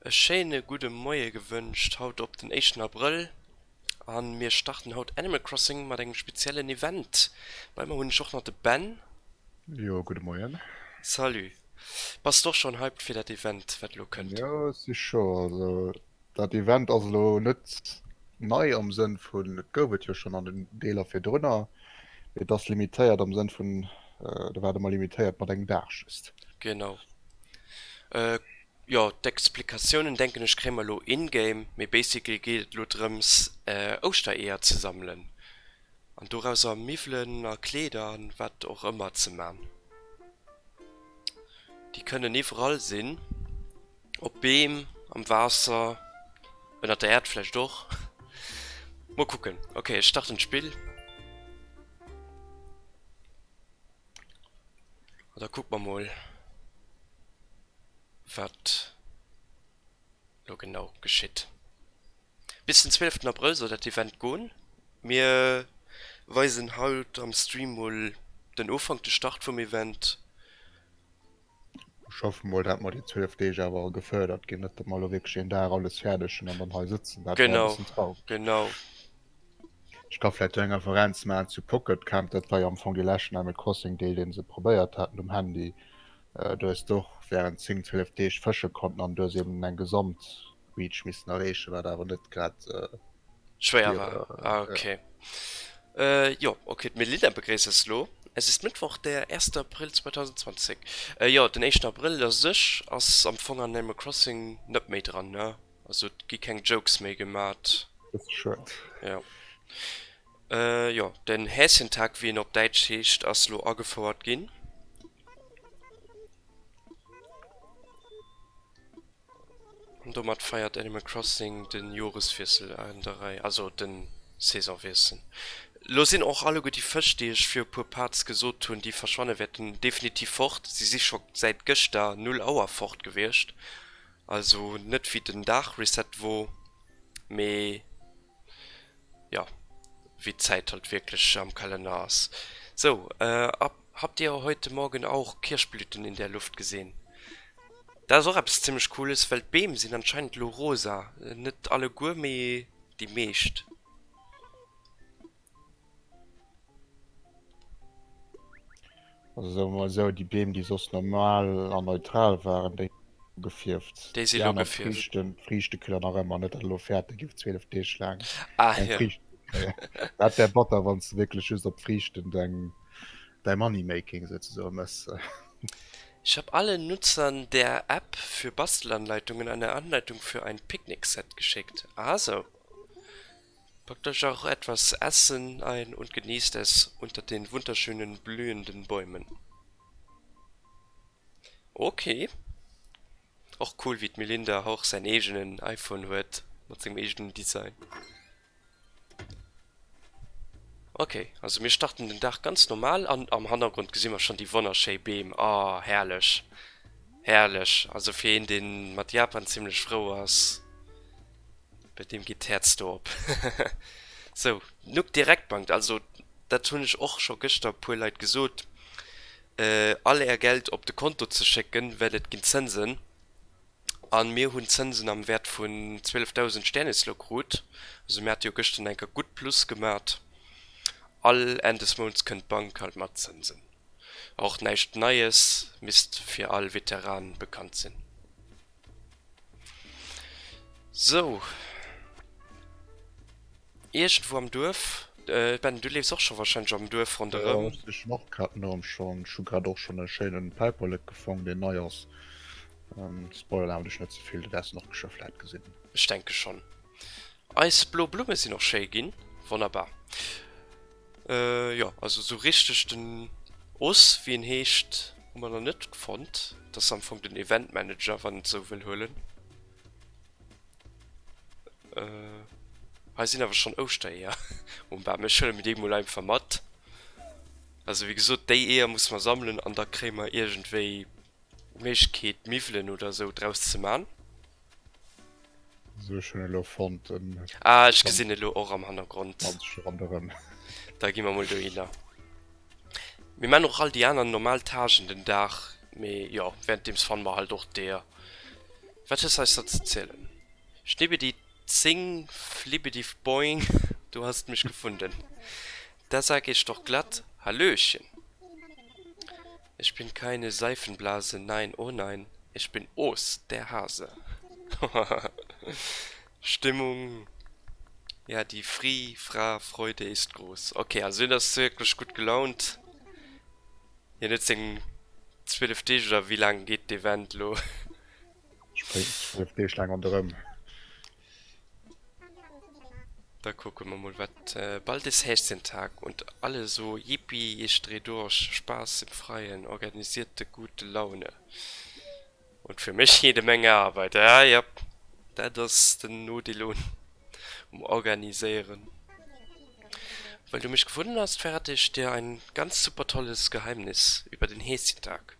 E schéine gudde Moie gewënscht haut op den éischten Abrëll an mir starten haut Animal Crossing mat engem speziellen Event. Bei mer hunn ech och nach de Ben. Jo, gudde Moien. Salut. Bass de och schonn hyped fir dat Event wat elo kënnt? Jo, ech si scho. Also dat Event ass elo net nei am Sënn vun, et gouf et jo schonn an den Deeler virdrunner, mee et ass limitéiert am Sënn vun, do war et ëmmer limitéiert mat engem Dag just. Genau. Jo, d'Explikatiounen denken ech kréie mer elo in-game, mee basically geet et elo drëms Ouschtereeër ze sammelen an dorauser Miwwelen a Kleeder an wat och ëmmer ze man. Déi kënnen iwwerall sinn, op Beem, am Waasser, ënnert der Äerd vläicht och. Mol kucken. Ok, ech starten d'Spill. An da kucke mer mol, wat lo genau geschitt. Bis den 12 Abrëll soll dat Event goen. Mir weisen haut am Stream mol den Ufank, de Start vum Event. Ech hoffe mol, dat mer déi 12 Deeg awer gefërdert ginn, net dat mer elo wierklech een Dag alles fäerdeg hunn an dann hei sëtzen. Dat wär e bëssen traureg. Genau, genau. Ech ka vläicht do eng Referenz maachen zu Pocket Camp, dat war jo am Fong dee leschten Animal Crossing Deel, dee se probéiert haten um Handy. Do hues de och während 10, 12 Deeg fësche konnten an du hues eben eng Gesamt-Reach missen erreechen, wat awer net grad schwéier war. Ah ok. Jo ok, d'Melinda begréisst eis elo. Es ist Mittwoch, der 1. April 2020. Jo, den éischten Abrëll a sech ass am Fong an Animal Crossing net méi dran, ne? Also et gi keng Jokes méi gemat. Dat ass schued. Jo. Jo, den Häschentag, wéi en op Däitsch heescht, ass lo agefouert ginn. An domat feiert Animal Crossing de Joreswiessel an der Rei, also de Saisonwiessel. Lo sinn och alleguer déi Fësch, déi ech viru puer Parts gesot hunn, déi verschwanne wäerten, definitiv fort. Si si scho säit gëschter 0 Auer fort gewiescht. Also net wéi den Dag Reset wor, mee jo wéi d'Zäit halt wierklech am Kalenner ass. Sou, habt ihr heute Morgen auch Kirschblüten in der Luft gesehen? Dat ass och eppes zimmlech cooles, well d'Beem sinn anscheinend elo rosa, net alleguer, mee déi meescht. Also soe mer mol esou, déi Beem, déi soss normal an neutral waren, déi si elo gefierft. Déi si Déi elo aner gefierft. Friichten, d'Friichte kritt der nach ëmmer, net datt elo fäerte giff 12 Deeg laang Ah keng jo. Friichten kréien. Dat wär batter, wann s de wierklech just op d'Friichten deng, däi Money-Making souzesoe mëss. Ich hab allen Nutzern der App für Bastelanleitungen eine Anleitung für ein Picknick-Set geschickt. Ah sou. Packt euch auch etwas Essen ein und genießt es unter den wunderschönen blühenden Bäumen. Ok. Och cool wéi d'Melinda och säin eegenen iPhone huet mat sengem eegenen Design. Ok, also mir starten den Dag ganz normal an am Hannergrond gesi mer schonn déi wonnerschéi Beem. Oh herrlech, herrlech. Also fir een deen mat Japan zimlech frou ass, bei deem geet d'Häerz do op. Sou, Nook Direktbank, also dat hunn ech och scho gëschter e puer Leit gesot, all är Geld op de Konto ze schécken, well et ginn Zënsen. An mir hunn Zënsen am Wäert vun 12.000 Sternis lo krut. Also mir hate jo gëschten enker gutt Plus gemat. All Enn des Mounts kënnt d'Bank halt mat Zënsen. Och näischt Neies, misst fir all Veteran bekannt sinn. Sou. Iergendwou am Duerf. Ben, du leefs och scho wahrscheinlech am Duerf ronderëm. Jo, ech sichen och grad nom schonn. Ech hu grad och schonn e schéinen Päiperlek gefonnt, deen nei ass. Spoilern awer dech net ze vill, du wäers en och geschwë vläit gesinn. Ech denke schonn. Eis blo Blumme sinn och schéi ginn. Wonnerbar. Jo, also sou richteg den Oss, wéi en heescht, hu mer nach net fonnt. Dat ass am Fong den Event Manager, wann een et sou wëll huelen. Hei sinn awer schonn Ouschtereeër um Bam. Ech huele mir déi mol einfach mat. Also wéi gesot, déi Eeër musse mer sammelen an da kréie mer iergendwéi d'Méiglechkeet Miwwelen oder esou draus ze man. Sou, ech hunn elo fonnt en Ah, ech gesinn elo och am Hannergrond. Planzche ronderëm. Da gi mer mol dohinner. Mir man och all déi aner normal Tâchen den Dag, mee jo, währenddeems fanne mer halt och d'Eeër. Wat hues eis da ze zielen? Schnibbidi zing flibbidi boing, du hast mich gefunden. Da sag ich doch glatt Hallöchen. Ich bin keine Seifenblase, nein, oh nein, ich bin Os, der Hase. Stimmung, ja die Fri Fra Freude ist groß. Ok, also hien ass wierklech gutt gelaunt. Hien huet seng 12 Deeg oder wéi laang geet d'Event elo? Spréngt 12 Deeg laang ronderëm. Da kucke mer mol wat. Bald ist Häschentag und alle so Yippie, ich dreh durch, Spaß im Freien, organisierte gute Laune und für mich jede Menge Arbeit. Ja, jop, dat ass den Nodeel un um Organiséieren. Weil du mich gefunden hast, verrate ich dir ein ganz super tolles Geheimnis über den Häschentag.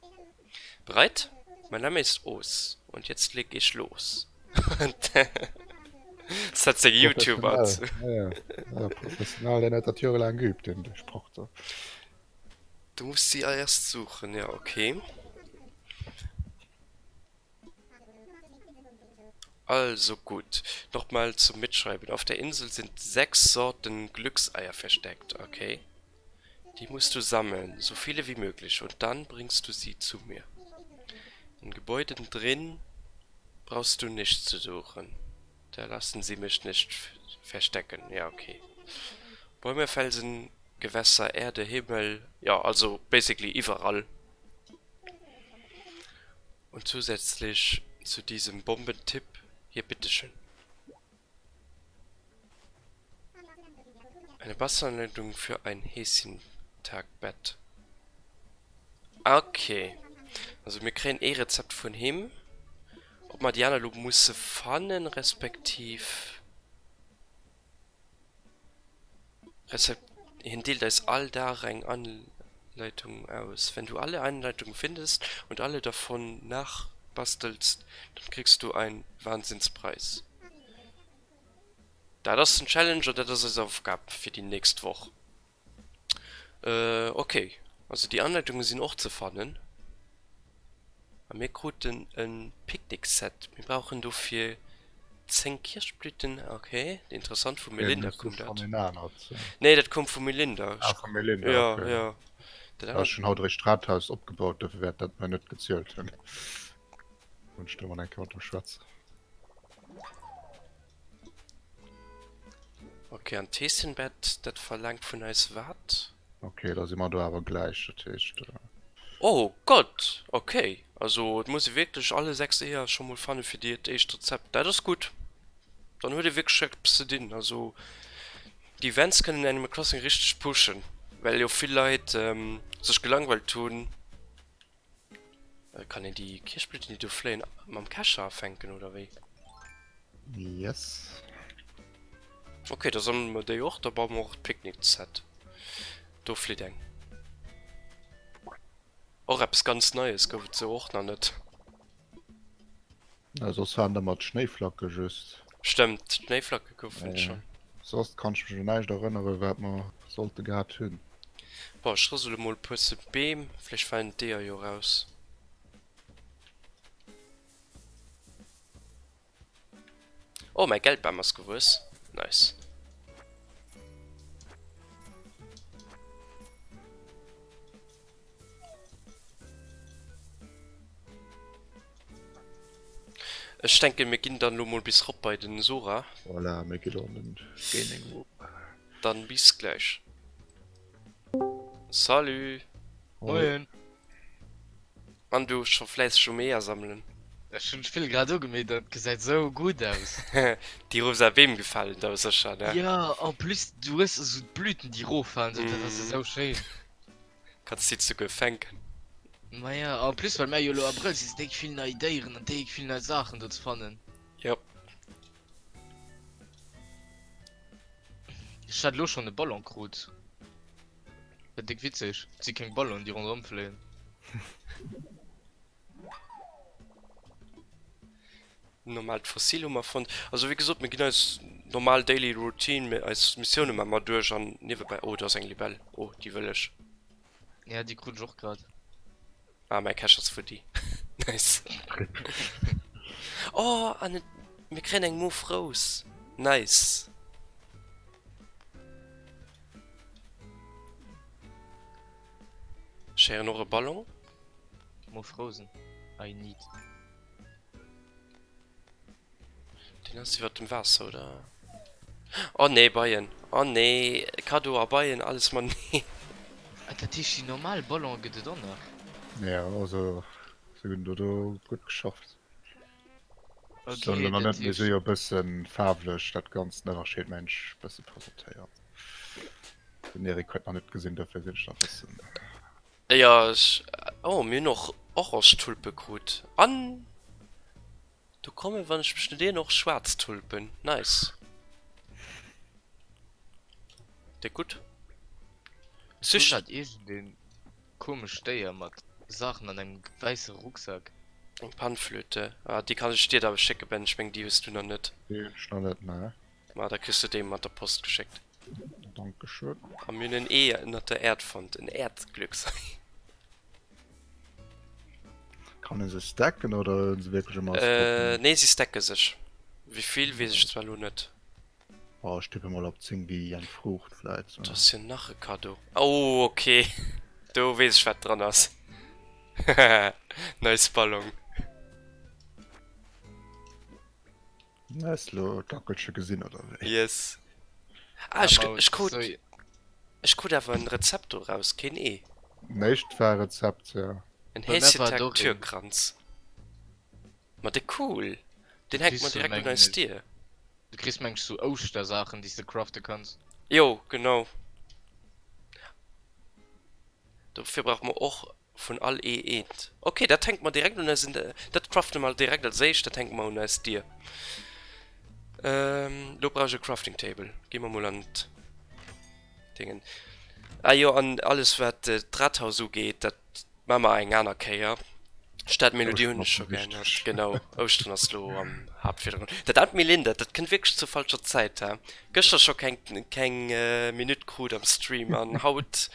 Bereit? Mein Name ist Os und jetzt leg ich los. Das hat seng YouTuber. Professionell, ja, ja, professionell, den huet dat jorelaang geübt, den Sproch do. Du musst sie erst suchen, ja, okay. Also gut, nochmal zum Mitschreiben. Auf der Insel sind sechs Sorten Glückseier versteckt, okay. Die musst du sammeln, so viele wie möglich, und dann bringst du sie zu mir. In Gebäuden drin brauchst du nicht zu suchen. Da lassen sie mich nicht verstecken. Ja, okay. Bäume, Felsen, Gewässer, Erde, Himmel, ja, also basically iwwerall. Und zusätzlich zu diesem Bombentipp, hier bitteschön. Eine Bastelanleitung für ein Häschentagbett. Okay. Also mir kréien ee Rezept vun him. Ob mer déi aner elo musse fannen, respektiv. Rezept, hien deelt eis all Dag eng Anleitung aus. Wenn du alle Anleitungen findest und alle davon nachbastelst, dann kriegst du einen Wahnsinnspreis. Dat ass den Challenge an dat ass eis Aufgab fir déi nächst Woch. Ok, also déi Anleitungen sinn och ze fannen. A mir kruten e Picknick-Set. Mir brauchen dofir 10 Kirschblüten. Ok, interessant, vu Melinda koum dat. Nee, dat koum vu Melinda. Ah, vu Melinda, ok. Ja, ja. Dat anert. Ech hunn haut eréischt d'Rathaus opgebaut, dofir wäert dat mer net gezielt hunn. Hunn ech do mol eng Kéier mat em schwätzen. Ok, an d'Heessenbett, dat verlaangt vun eis wat? Ok, da si mer do awer gläich, dat heescht. Oh Gott, ok, also et muss ee wierklech alle 6 Eeër scho mol fanne fir dat éischt Rezept. Dat ass gutt, dann huet ee wierklech eppes ze dinn. Also déi Events kënnen Animal Crossing richteg pushen, well jo vill Leit sech gelangweilt hunn. Kann een déi Kirschblüten déi do fléien mam Kescher afänken oder wéi? Yes. Ok, da sammele mer déi och, da baue mer och d'Picknick-Set. Do flitt eng. Och eppes ganz Neies, gouf et sou och nach net. Ja, soss waren der mat Schnéiflacke just. Stëmmt, d'Schnéiflacke goufen et schonn. Soss kann ech mech un näischt erënnere wat mer sollte gehat hunn. Bon, ech rësele mol e puerze Beem, vläicht falen d'Eeër jo raus. Oh, mäi Geldbam ass gewuess. Nice. Ech denken mir ginn dann lo mol bis rop bei den Sora. Voilà, mir ginn an den Gaming Room. Dann bis gläich. Salut! Moien! An du scho fläisseg um Eeër sammelen? Ech hunn d'Spill grad ugemeet an et gesäit sou gutt aus. Déi rosa Beem gefalen der sécher, ne? Jo, en plus du hues esou d'Blüten déi roffalen, sou dat ass esou schéin. Kanns déi souguer fänken. Maja, en plus well mär jo elo Abrëll sinn, sinn déck vill nei Déieren an déck vill nei Saachen do ze fannen. Jop. Ech hat elo schonn e Ballon krut. Dat déck witzeg, et si keng Ballonen déi ronderëm fléien. Normaalt Fossil hu mer fonnt. Also wéi gesot, mir ginn eis normal Daily Routine, mir eis Missioune maache mer duerch an niewebäi. Oh, do ass eng Libell. Oh, déi wëll ech. Ja, déi krut ech och grad. Ah, mäi Cache ass futti. Nice. Oh, an et, mir kréien eng mof Rous. Nice. Ech héieren och e Ballon. Mof Rousen, I need. Deen ass iwwert dem Waasser, oder? Oh nee, Beien. Oh nee, Kaddo a Beien, alles mateneen. Ah, dat heescht déi normal Ballon gëtt et och nach? Jo, also se hunn do do gutt geschafft. Okay, Sollen elo dat net, mee se heescht. hu jo e bëssen faarwlech dat Ganzt Ënnerscheed mengen ech bësse presentéiert. Den Eric huet nach net gesinn, dofir sinn ech nach bëssen. Jo, ech, oh mir hunn och orange Tulpe krut an Do kommen wann ech mech net ieren och schwaarz Tulpen. Nice. Déck gutt. Do war iergendeen komescht Déier mat Saachen an engem wäisse Rucksak. Eng Panflöte. Ah déi kann ech dir da schécke Ben, ech mengen déi hues du nach net. Déi hunn ech nach net, nee. Ma da kriss du déi mat der Post geschéckt. Dankeschön. A mir hunn en Ee ënnert der Äerd fonnt, en Äerdglücksei. Kann ee se stacken oder hunn se wierklech ëmmer als Gruppen? Nee, si stacke sech. Wéivill weess ech zwar elo net. Oh, ech tippe mol op 10 wéi eng Fruucht vläit. Do ass jo nach e Kaddo. Oh, ok. Do weess ech wat dran ass. Haha, nice Ballon. Hues lo d'Dackelche gesinn oder wéi? Yes. Ah, ech, ech krut, ech krut awer en Rezept doraus, keen Ee. Näischt war Rezept, ja. En Häschetag Türkranz. Ma de cool! Deen hänkt mer direkt un eis Dier. Du kriss meng ech sou Ouschtersaachen déi s de crafte kanns. Jo, genau. Dofir brauche mer och Vun all Ee eent. Ok, dat hänke mer direkt un eisen, dat crafte mer direkt als éischt, dat hänke mer un eis Dier. Lo brauch ech e Crafting Table. Gi mer mol an d'Déngen. Ah jo, an alles wat d'Rathaus ugeet, dat maache mer eng aner Kéier. Stadmelodie hunn ech scho geännert. Genau, Ouschteren ass lo am Haaptvirdergrond. Dat aalt Melinda, dat kënnt wierklech zur falscher Zäit, he? Gëschter scho keng, keng Minutt krut am Stream an haut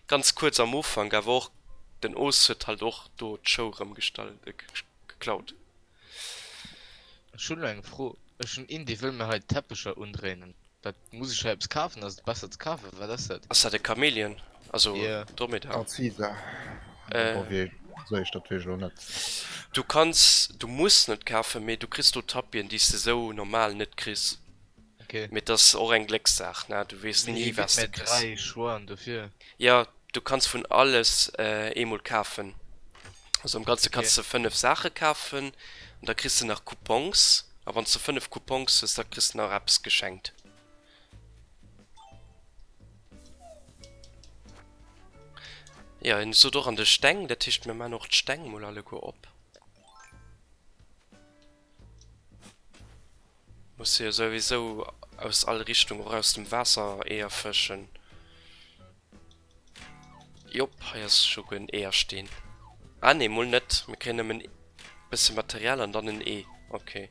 Ganz kuerz am Ufank, awer och den Oos huet halt och do d'Show rëm geklaut. Ech hunn elo eng Fro, ech hunn een dee wëll mir hei Teppecher undréinen, wat muss ech hei eppes kafen, ass et besser ze kafen, wat ass dat? Ass dat e Chameleon? Also Dromedar? Aziza, bon wéi soll ech dat weess ech elo net. Du kanns, du muss net kafen, mee du kriss do Tapien déi s de sou normal net kriss. Okay. Mee et ass och eng Gléckssaach, ne? Du weess Mee ni, hie wat gëtt s de mär kriss. 3 Choixen dofir. Jo, du kanns vun alles eemol kafen. Also am Ganze Okay. kanns de 5 Saache kafen an da kriss de nach Coupons. A wann s de 5 Coupons hues, da kriss de nach eppes geschenkt. Jo, en sot och an de Steng, dat heescht mir man och d'Steng mol alleguer op. Muss se jo souwisou aus all Richtung, och aus dem Waasser, Eeër fëschen. Jop, hei ass scho guer en Eeërsteen. Ah nee, mol net. Mir kréien nëmmen e bësse Material an dann en Ee. Okay.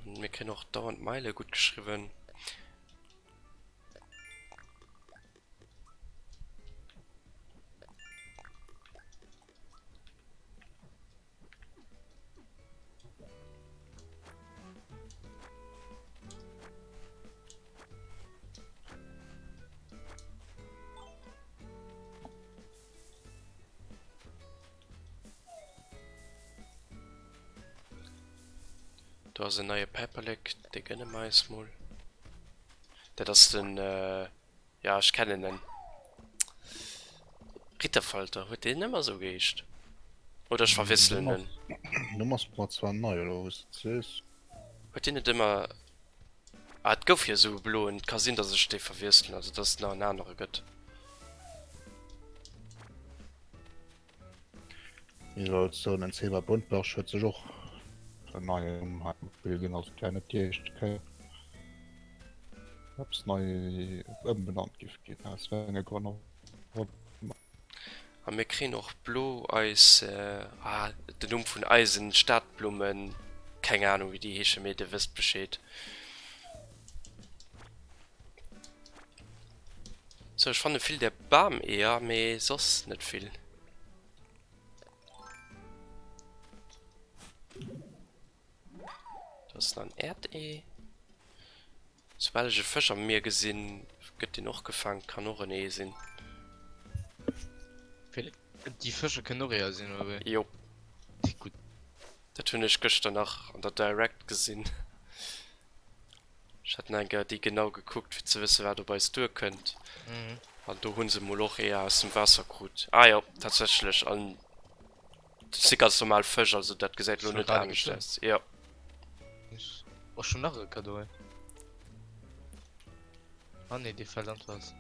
An mir kréien och dauernd Meile gutt geschriwwen. Do ass en neie Päiperlek, dee gënne mer eis mol. Dat ass den, jo ech kennen en, Ritterfalter, huet deen ëmmer esou geheescht? Oder ech verwiesselen en. Numm ass mer zwar nei elo wou s de et sees. Huet deen net ëmmer, ah et gouf jo esou e bloen, et ka sinn datt ech dee verwiesselen, also datt et nach en anere gëtt. Mir sollt soen, den Zebra Buntbarsch huet sech och en neien Numm hei am Spill ginn, also et wär net déi éischt Kéier eppes nei ëmbenannt giff ginn, aus wéi enge Grënn och ëmmer. A mir kréien och blo eis, ah den Numm vun eisen Stadblummen, keng Ahnung wéi déi heeschen, mee dir wësst Bescheed. Sou, ech fanne vill där Bameeër, mee soss net vill. Do ass nach en Äerdee. Soubal ech e Fësch am Mier gesinn, gëtt deen och gefaangen. Kann och en Ee sinn. Déi Fësche kënnen och Eeër sinn, oder wéi? Jo. Déi gutt. Dat hunn ech gëschter nach an der Direct gesinn. Ech hat nach eng Kéier déi genau gekuckt, fir ze wëssen, wat op eis duerkënnt. An do hu se mol och Eeër aus dem Waasser krut. Ah jo, tatsächlech. An dat si ganz normal Fësch, also dat gesäit elo net anescht aus. Jo. Och schon nach e Cadeau, ey. Ah nee, dee fält an d'Waasser.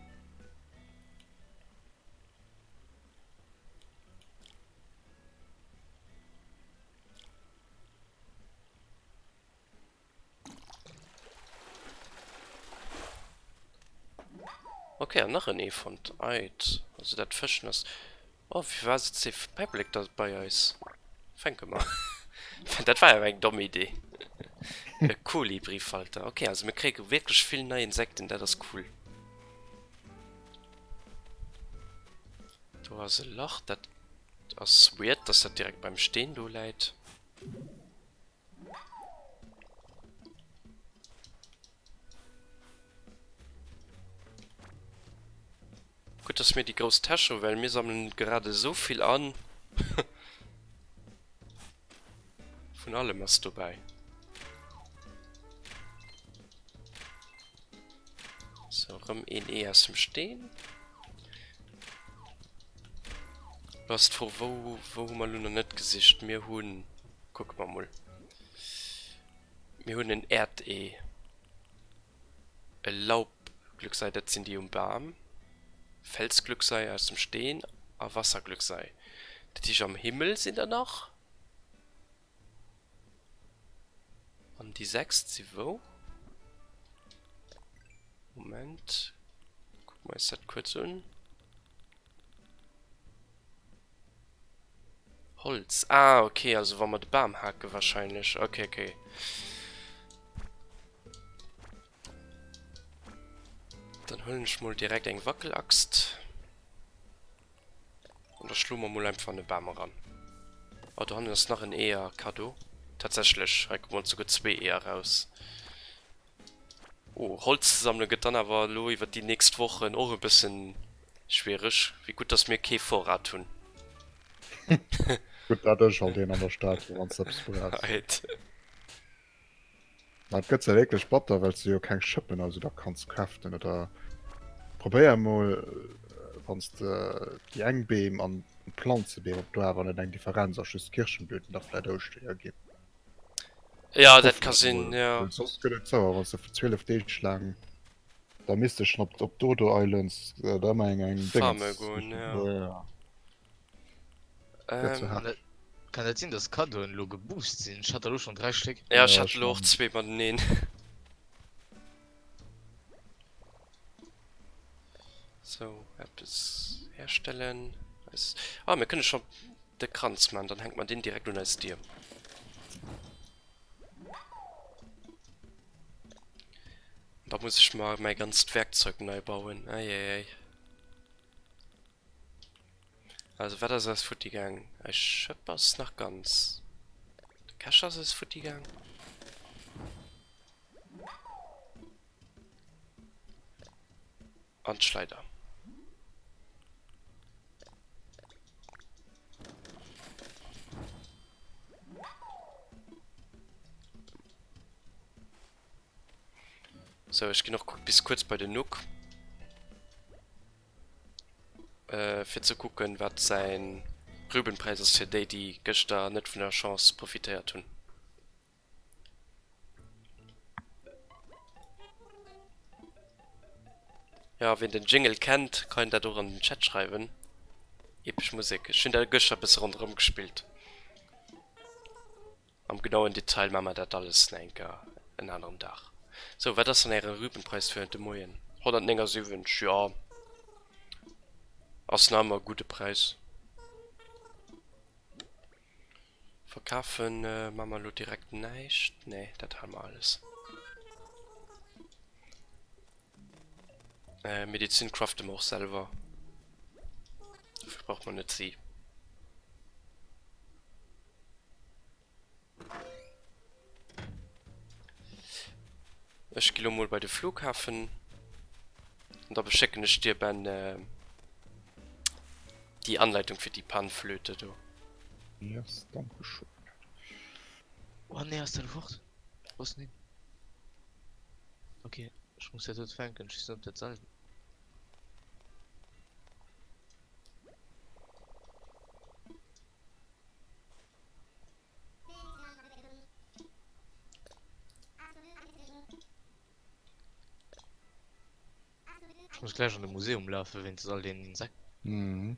Ok, an nach en Ee fonnt. Ait, also dat Fëschen ass... Oh, firwat sëtzt dee Päiperlek da bei eis? Fänke mer. Dat war awer eng domm Idee. E Kolibrifalter. Ok, also mir kréie wierklech vill nei Insekten, dat ass cool. Do ass e Lach, dat ass weird, dass dat direkt beim Steen do läit. Gutt, dass mir déi grouss Täsch hu, well mir sammelen grad esou vill an. Vun allem ass dobäi. Sou, erëm een Ee aus dem Steen. Lo ass d'Fro, wou, wou hu mer elo nach net gesicht? Mir hunn, kucke mer mol, mir hunn en Äerdee, e Laubglücksei, dat sinn déi um Bam, Felsglücksei aus dem Steen a Wasserglücksei. Dat heescht am Himmel sinn der nach. An déi sechst si wou? Moment, kucke mer eis dat kuerz un. Holz, ah ok, also wa mer de Bam hake wahrscheinlech. Ok, ok. Dann huelen ech mol direkt eng Wackelaxt. An da schloe mer mol einfach an e Bam eran. Oh, dohannen ass nach en Eeër-Cadeau. Tatsächlech, hei kommen souguer zwee Eeër raus. Oh, Holz ze sammele gëtt dann awer elo iwwer déi nächst Wochen och e bëssen schwiereg. Wéi gutt, dass mir kee Vorrat hunn. Gutt, dat ech halt een an der Stad hunn, wann s de eppes brauchs. Right. Ma et gëtt zwar wierklech batter, well s de jo keng Schëppen also da kanns craften oder probéier emol wann s de déi eng Beem an d'Planzebeem, ob do awer net eng Differenz ass, just d'Kirschenblüten da vläit ouschteger ginn. Ja, dat ka sinn, jo. Well soss gëtt et sauer, wann s de fir 12 Deeg laang da misst de schonn op op d'Dodo Islands da ëmmer eng eng Farme Déngens goen, jo. Ja. Gëtt ze Ähm. haart. Kann dat sinn dass Kaddoen elo geboost sinn? Ech hat der elo schon 3 Stéck. Ja, ech hat elo och zwee mateneen. Sou, eppes herstellen. Eis, ah, mir kënne scho de Kranz man, dann hänke mer deen direkt un eis Dier. Da muss ech mer mäi ganzt Werkzeug nei bauen. Eieiei. Also wat ass eis futti gaang? Eis Schëpp ass nach ganz. De Cache ass eis futti gaang. An d'Schleider. Sou, ech ginn och bis kuerz bei den Nook. Fir ze kucken wat säin Rübenpräis ass fir déi déi gëschter net vun der Chance profitéiert hunn. Jo wien den Jingle kennt kann dat och an den Chat schreiwen. Epesch Musek, ech hunn dat gëschter bësse ronderëm gespillt. Am genauen Detail maa mer dat alles nach eng Kéier en aneren Dag. Sou, wat ass dann äre Rübenpreis fir de Moien? 179, jo, ass nach ëmmer e gudde Präis. Verkafen maa mer elo direkt näischt, nee, dat hale mer alles. Medizin crafte mer och selwer. Dofir brauche mer net si. Ech gi lo mol bei de Flughafen an da beschécken ech dir, Ben, déi Anleitung fir déi Panflöte do. Yes, danke schön. Oh nee, ass dat fort? Wou ass den hin? Ok, ech muss dat dot fänken, ech weess net ob dat selwen. Ech muss gläich an de Museum lafen wéinst all deenen Insekten. Mhm.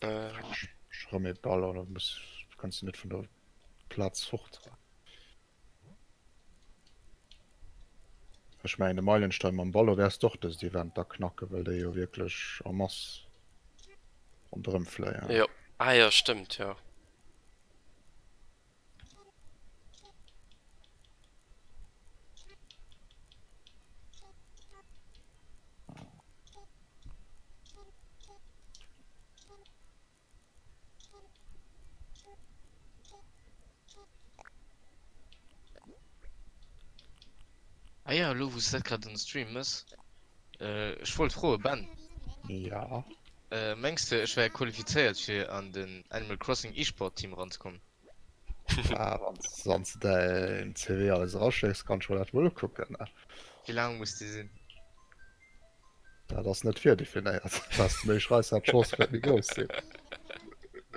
Ech rëm ee Ballon, da muss, kanns du net vun der Plaz fort. Ech mengen de Meilenstein mam Ballon wäers de och dëst Event da knacken, well déi jo wierklech en masse ronderëm fléien. Jo, ah jo stëmmt jo. Ah ja, elo wou s dat grad um Stream mëss, ech wollt froe Ben. Ja. Mengs de ech wär qualifizéiert fir an den Animal Crossing eSport Team eranzekommen? Ah, wann s de däin CV alles eraschécks, kann ech mer dat mol ukucken. Wéi laang muss dee sinn? Dat ass net virdefinéiert. Wat s de méi schreifs, wat d'Chance vläit méi grouss sinn.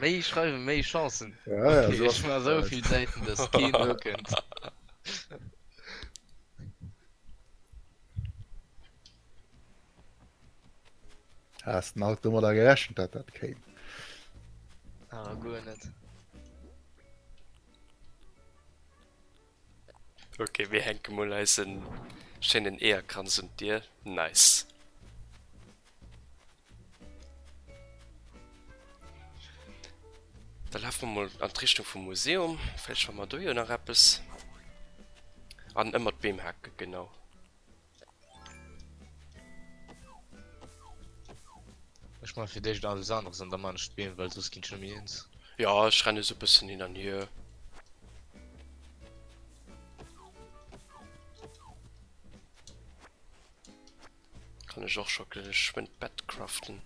Méi schreiwen, méi Chancen. Ja, ja, Okay, esou ech ass maach et esou vläit. vill Säiten, dass keen do kënnt. Has den alt domadder gerechent, dat dat kéim? Awer guer net. Ok, mir hänke mol eisen schéinen Eeërkranz un d'Dier. Nice. Da lafe mer mol an d'Richtung vum Museum. Vläicht fanne mer do jo nach eppes. An ëmmer d'Beem haken, genau. Ech man fir d'éischt alles aneres an da man ech d'Beem, well soss ginn ech net méi eens. Jo, ech renne sou bëssen hin an hier. Kann ech och scho geschwënn d'Bett craften.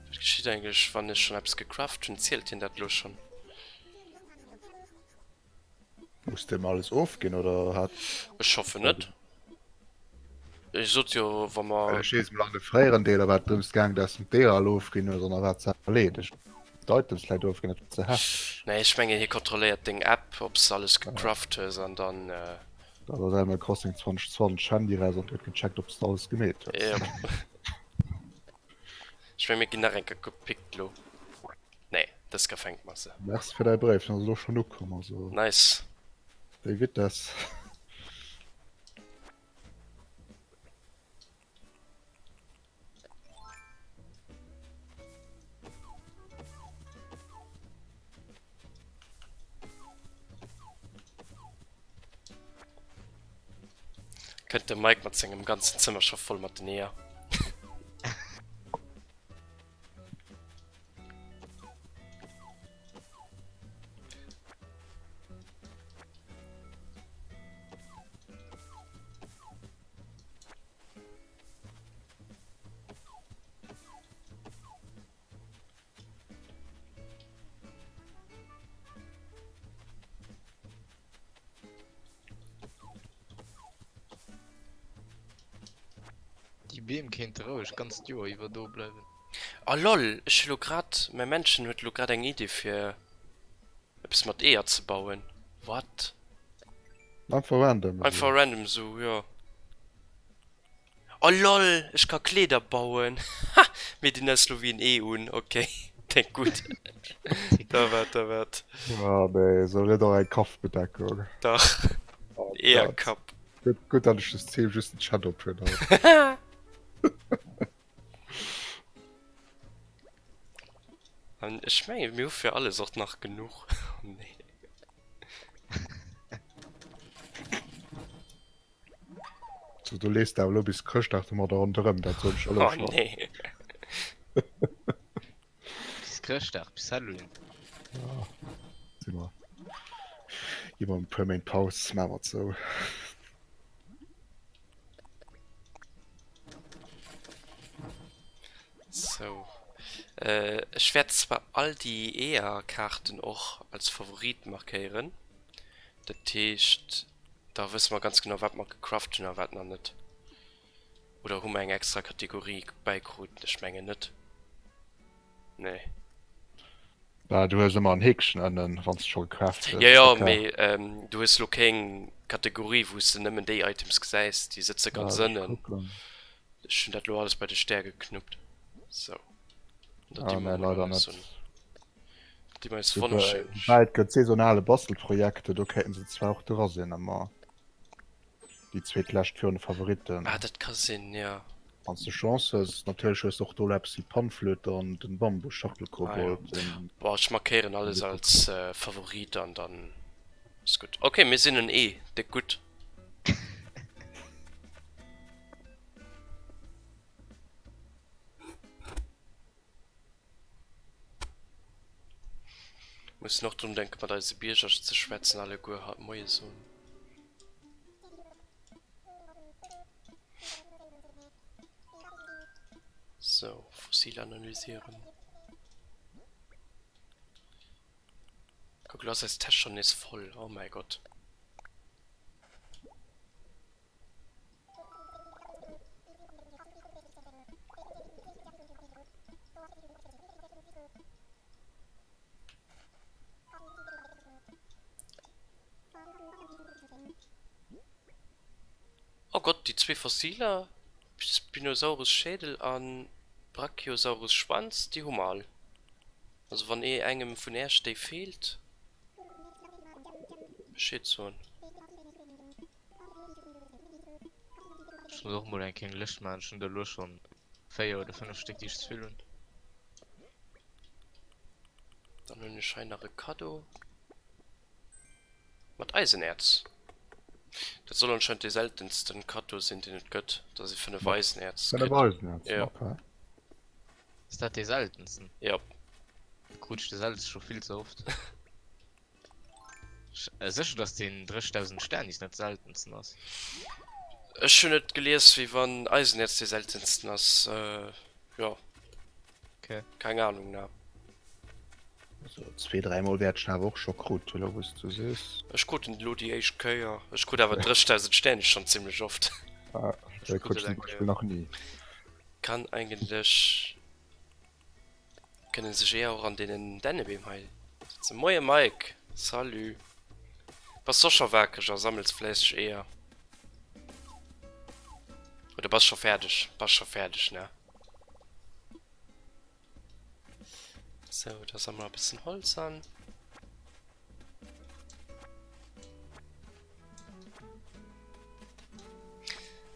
Wat geschitt eigentlech wann ech schon eppes gecraft hunn? Zielt hien dat lo schon? Muss de em alles ofginn oder hat. Ech hoffen net. Ech sot jo wa mer. Well ech weess mol an de fréieren Deeler war et drëms gaang dass de d'Deeler all ofginn hues an da war et ze erleedegt. D'Items vläit ofginn, dat war ze hefteg. Nee ech mengen hie kontrolléiert deng App ob s de alles gecraft hues an dann. Dat ass Animal Crossing 2020, Handy raus an et gëtt gecheckt ob s de alles gemeet hues. Jop. Ech meng mir ginn nach eng Kéier gepickt lo. Nee, dës Kéier fänke mer se. Merci fir däi Bréif, den ass elo schonn ukomm, also Nice. déi Vitess. Kënnt de Mike mat sengem ganzen Zëmmer scho voll mat den Eeër. Déi Beem kéinte roueg d'ganzt Joer iwwer do bleiwen. Oh lol, ech hu lo grad, mäi Männchen huet lo grad eng Idee fir eppes mat Eeër ze bauen. What? Einfach random esou. Einfach random esou, jo. Oh lol, ech ka Kleeder bauen. Ha! Mir dinn eis lo wéi en Ee un. Ok, dénk gutt. Da wat, da wat. Ah nee, soll net och eng Kappbedeckung? Dach, Oh Gott. Eeërkapp. Gutt, gutt, datt ech des just den Chat op hunn haut. An ech mengen, mir hu fir alles och nach genuch. Oh nee. So, du lees awer elo bis Chrëschtdag domadder ronderëm, dat soen ech elo Oh schonn. nee. Bis Chrëschtdag, bis Halloween. Ja, si mer. Gi mer e puer Méint Paus, maache mer et sou. Sou. Ech wäert zwar all déi Eeër-Kaarten och als Favorit markéieren. Dat heescht, da wësse mer ganz genau, wat mer gecraft hunn a wat nach net. Oder hu mer eng extra Kategorie bäikrut? Ech mengen net. Nee. Bah, du hues ëmmer en Häkchen ënnen, wann s de scho gecraft hues. Jo, jo, mee du hues lo kéng Kategorie, wou s de nëmmen déi Items gesäis. Déi sëtze ganz ënnen. Ech hunn dat lo alles bei de Stär geknuppt. Sou. Dat ah, nee, leider net. Déi mer eis wonnerschéin. Well et gëtt saisonale Bastelprojekte, do kéinten se zwar och dra sinn, ëmmer déi zweet lescht virun de Favoritten. Ah, dat ka sinn, jo. Wann s de Chance hues. Natierlech hues de och do elo eppes wéi d'Panflöte an den Bambusschachtelkobold. Ah, jo. Bon, ech markéieren alles als Favorit an dann ass gutt. Ok, mir sinn en Ee, déck gutt. Mussen och drun denken mat eise Bierger ze schwätzen, alleguer haut Moie soen. Sou, Fossil analysieren. Kuck, lo ass eis Täsch schon nees voll, oh mäi Gott. Oh Gott, déi zwee Fossiler, Spinosaurus-Schädel a Brachiosaurus-Schwanz, déi hu mer all. Also wann ee engem vun äerch déi feelt, Bescheed soen. Ech muss och mol eng kleng Lëscht maachen, ech hunn der elo schonn 4 oder 5 Stéck déi ech ze vill hunn. Dann hunn ech hei nach e Kaddo mat Eisenäerz. Dat soll anscheinend dee seltensten Kaddo sinn deen et gëtt, dass ee 5 Eisenäerz kritt. 5 Eisenäerz, Ja. okay. Ass dat dee seltensten? Jop. Krut ech de seltensten scho vill ze oft. Sécher dass deen 30.000 Sternis net seltensten ass? Ech hunn et gelies wéi wann Eisenäerz dee seltensten ass, jo. Okay. Keng Ahnung ne. Also zwee dräi mol wäert ech en awer och scho krut, elo wou s du sees. Ech krut en elo déi éischt Kéier. Ech krut awer 30.000 Sternis schonn zimlech oft. Ah, déi krut ech zum Beispill nach ni. Kann eigentlech. Kënnen sech eher och an deenen Dännebeem hei setzen. Moie Mike, salut. Bass de och scho wakereg a sammels fläisseg Eeër? Oder bass scho fäerdeg? Bass scho fäerdeg, ne? Sou, da sammele mer e bëssen Holz an.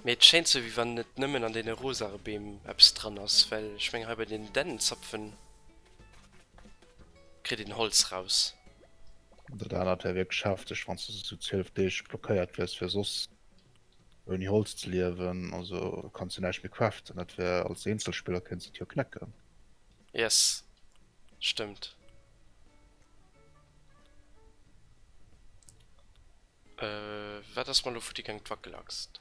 Mee et schéint sou wéi wann net nëmmen an deene rosare Beem eppes dran ass, well ech mengen hei bei den Dännenzapfen kritt een Holz raus. Dat anert wär wierklech hefteg, wann s de sou 12 Deeg blockéiert wiers fir soss ouni Holz ze liewen, also kanns du näischt méi craften, dat wär als Eenzelspiller kéints de et jo knécken. Yes, stëmmt. Wat ass mer elo futti gaang? D'Wackelaxt.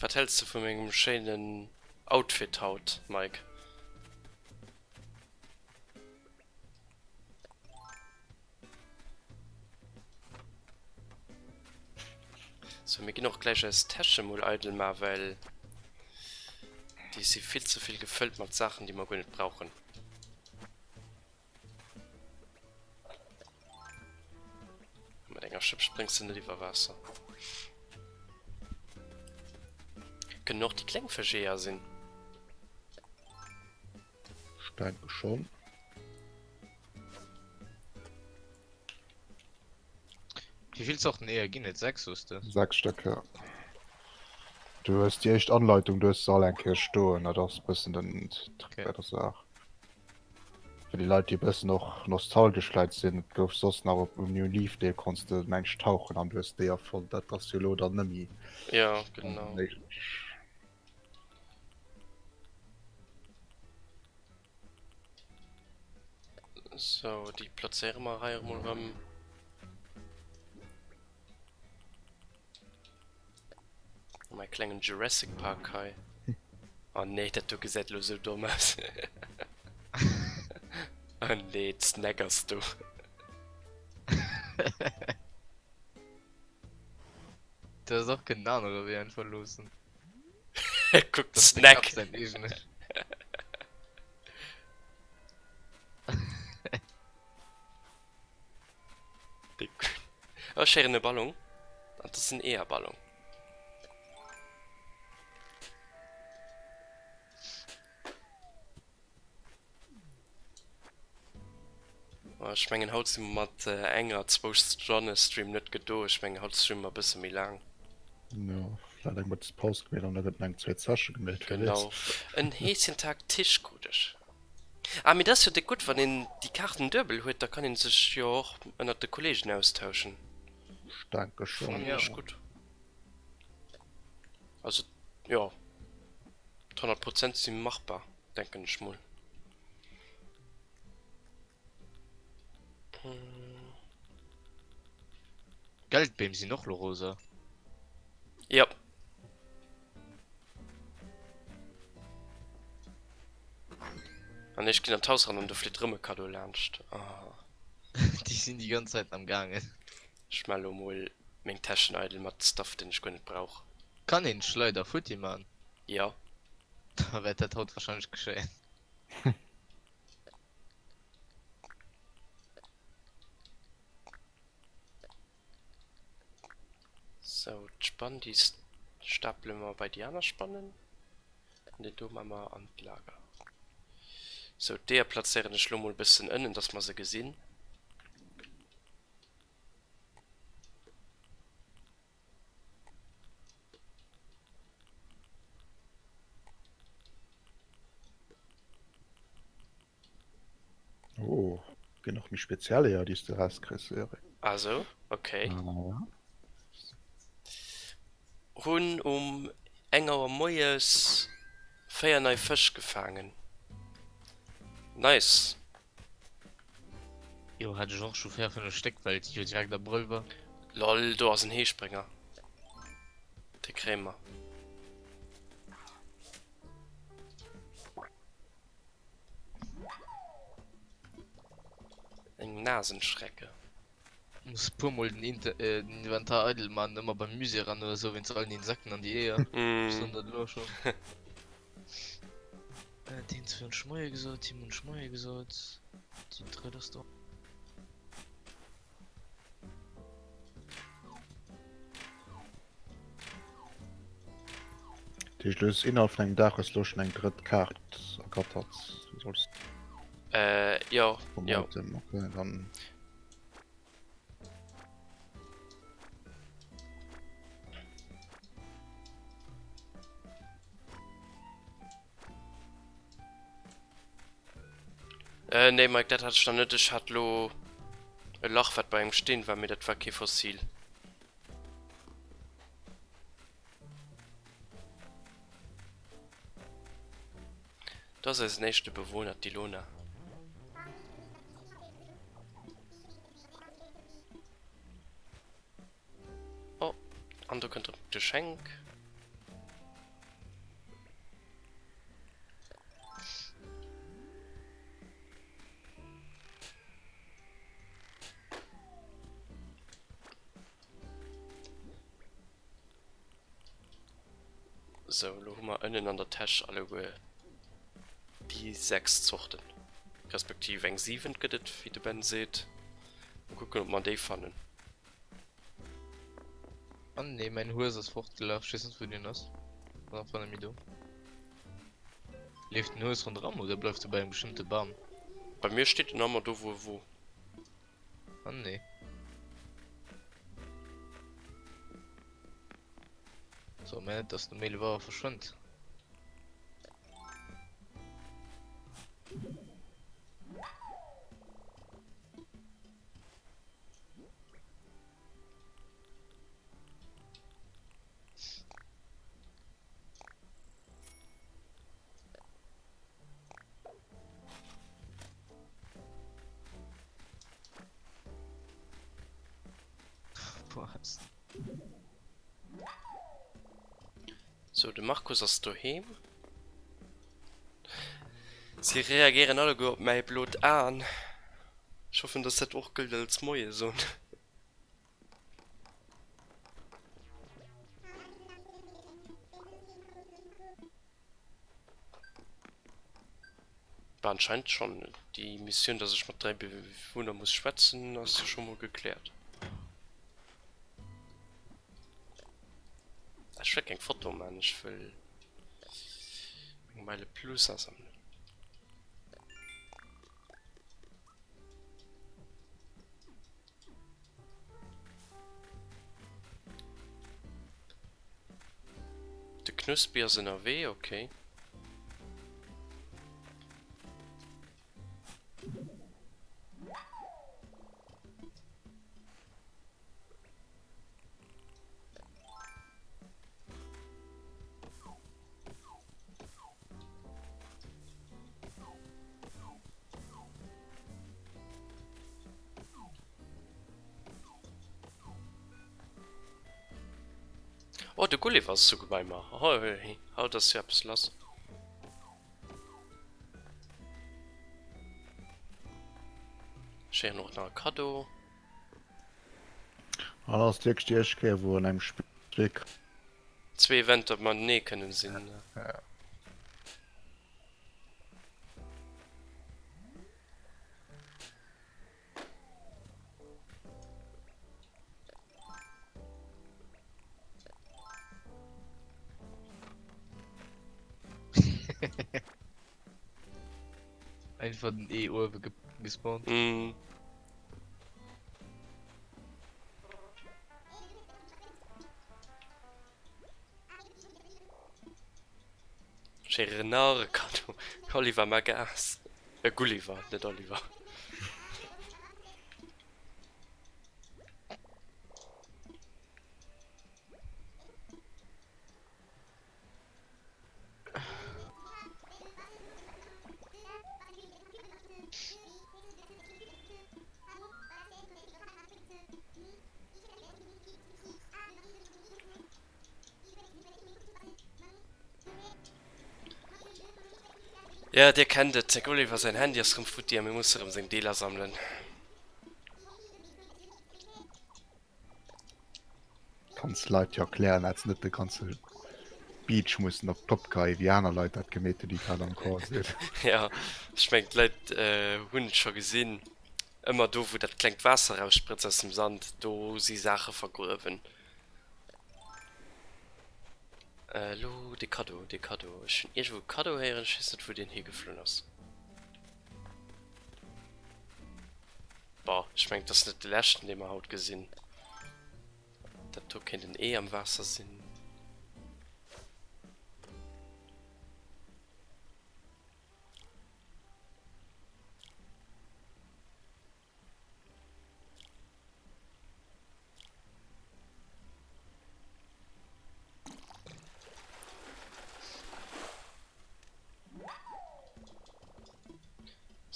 Wat häls de vu mengem schéinen Outfit haut, Mike? So, mir ginn och gläich eis Täsche mol eidel ma, well déi si vill ze vill gefëllt mat Saachen, déi mer guer net brauchen. Mat enger Schëpp spréngs de net iwwer Waasser. kënnen och déi kleng Fëscheeër sinn. Ech denke schonn. Wéi vill Zorten Eeër ginn et? 6 soos de? 6 Stéck, jo. Du hues déi éischt Anleitung, du hues se all eng Kéier stoen, dat ass e bëssen den Trick bei der Saach. Fir déi Leit, déi e bëssen och nostalgesch vläit sinn, et gouf soss nach op um New Leaf Deel konns de meng ech tauchen an du hues d'Eeër fonnt, dat ass jo elo dann nëmmi Jo, genau. méiglech. Sou, déi plazéiere mer hei emol erëm. Mäi klengen Jurassic Park hei. Oh nee, dat do gesäit elo sou domm aus. Oh nee, d'Snack ass do. Du häss och kënnen en anere Wee einfach loossen. Kuck, de Snack. Säin eegene. Oh, ech héieren e Ballon. An dat ass en Eeërballon. Ech mengen haut si mer mat enger zwou Stonne Stream net gedo. Ech mengen haut streame mer e bësse méi laang. Jo, vläit eng Mëttespaus gemeet an da gëtt nach eng zweet Session gemeet, wie Genau. weess. En Heeschentag Tisch krut ech. Ah, mee dat ass jo déck gutt, wann een déi Kaarten duebel huet, da kann een sech jo och ënnert de Kollegen austauschen. Ech denke schonn, Fannen ech jo. gutt. Also, jo, d'100 Prozent si machbar, denken ech mol. Geldbeem sinn och lo rosa. Jo. An ech ginn an d'Haus ran an do flitt rëm e Kaddo laanscht. Ah. Déi sinn déi ganz Zäit am gaangen. Ech man lo mol meng Täschen eidel mat Stuff deen ech guer net brauch. Kann een d'Schleider futti man? Jo. Da wäert dat haut wahrscheinlech geschéien. Sou, d'Spann déi stapele mer bei déi aner Spannen an deen do man mer an d'Lager. Sou, d'Eeër plazéieren ech lo mol bëssen ënnen, dass mer se gesinn. Oh, ginn och méi speziell Eeër, déi s de erauskriss, Eric. Ah sou, okay. Ah, ja. Hunn um eng Auer moies 4 nei Fësch gefaangen. Nice! Jo hat ech och scho 4, 5 Stéck well et jo direkt Abrëll war. Lol, do ass en Heesprénger. Dee kréie mer. Eng Nasenschrecke. Muss puer mol den Inter äh, den Inventar eidel man, ëmmer beim Musée ran oder sou wéinst all den Insekten an déi Eeër. Ech soen dat elo schon. Äh, deen zwee hunn ech Moie gesot, him hunn ech Moie gesot, déi drëtt ass do. Dat heescht, du hues innerhalb vun engem Dag hues du elo schonn eng drëtt Kaart ergattert, du solls Äh, jo, vum jo. Item, okay, dann. Äh, nee Mike, dat hat ech nach net. Ech hat lo e Lach wat bei engem Steen war, mee dat war kee Fossil. Do ass eisen éischte Bewohner, d'Ilona. Oh, an do kënnt erëm d'Geschenk. Sou, elo hu mer ënnen an der Täsch alleguer déi 6 Zorten, respektiv eng siwent gëtt et, wéi de Ben seet. Mol kucken, ob mer déi fannen. Oh nee, mäin Hues ass fortgelaf. Ech weess net wou deen ass. Ass einfach net méi do. Leeft den Hues ronderëm oder bleift e bei engem bestëmmte Bam? Bei mir steet en ëmmer do wou e wor. Ah nee. So, mä net dass den 11 Auer verschwënnt. So, de Markus ass doheem. Si reagéieren alleguer op mäi blot Aen. Ech hoffen, dass dat och gëllt als Moie soen. Bah, anscheinend schon. Déi Missioun, dass ech mat 3 Bewunner muss schwätzen, ass jo scho mol gekläert. Ech wëll keng Foto man, ech wëll meng Meile Plus asammelen. De Knuspi ass ënnerwee, okay. Oh, de Gulliver ass souguer bei mer. Hoi, haut ass jo eppes lass. Ech héieren och nach e Kaddo. An ass wierklech déi éischt Kéier wou an engem Spill Zwee Eventer matenee kënnen sinn. Ja. Einfach den E uewe gespawnt. Mm. Schéi Renarde-Kaddo. Oliver Magas. Äh, Gulliver, net Oliver. Ja, dir kennt et, de Gulliver säin Handy ass rëm futti a mir musse rëm seng Deeler sammelen. Kanns Leit jo erklären dat se net de ganze Beach mussen op d'Kopp geheien wéi aner Leit dat gemeet hunn déi grad am Camp sinn. Ja, ech mengen d'Leit hunn et scho gesinn, ëmmer do wou dat klengt Waasser eraussprétzt aus dem Sand, do si Saache vergruewen. Elo de Kaddo, de Kaddo, ech hunn iergendwou e Kaddo héieren, ech weess net wou deen higeflunn ass. Boah, ech mengen et ass net de leschten dee mer haut gesinn. Dat do kéint en Ee am Waasser sinn.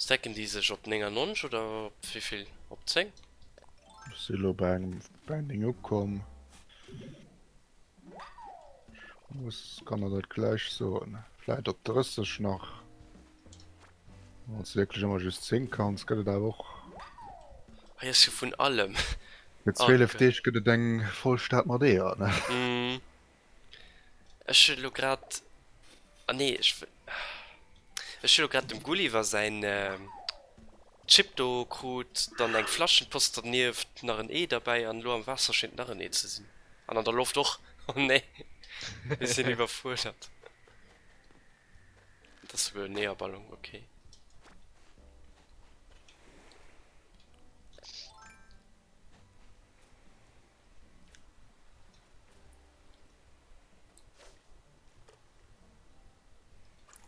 Stacken déi sech op 99 oder op wéivill? Op 10? Ech si lo bei engem Binding ukomm. Ech muss, kann der dat gläich soen. Vläit op 30 nach. Wann s de wierklech ëmmer just 10 kanns, gëtt et awer och. Hei ass jo vun allem. Fir 12 Deeg gëtt et eng voll Stad mat Eeër, ne? Ech hunn elo grad, ah nee, ech wëll, ech hunn elo grad dem Gulliver säin Chip do krut, dann eng Flaschenpost dernieft, nach en Ee derbäi an elo am Waasser schéngt nach en Ee ze sinn. An an der Loft och. Oh nee. Mir sinn iwwerfuerdert. Dat ass souguer en Eeërballon, okay.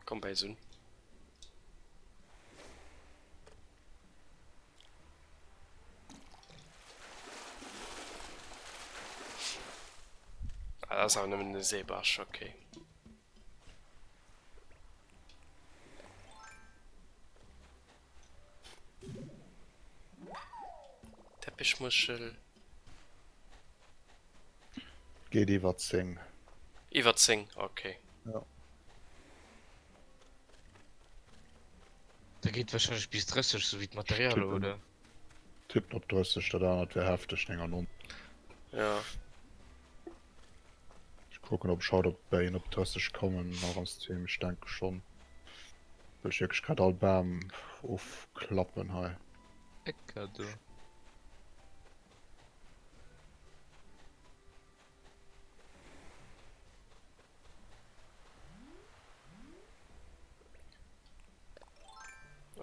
Komm bei Sun. Ah, dat ass awer nëmmen e Seebarsch, okay. Teppichmuschel. Geet iwwer 10. Iwwer 10, okay. Ja. Da geet wahrscheinlech bis 30, sou wéi d'Materialer, oder? Tippen op 30, dat anert wär hefteg, 99. Ja. Ech kucken ob ech haut op bäi een op 30 kommen nach am Stream, ech denke schonn. Well ech wierklech grad all Bam ofklappen hei. Ecker do.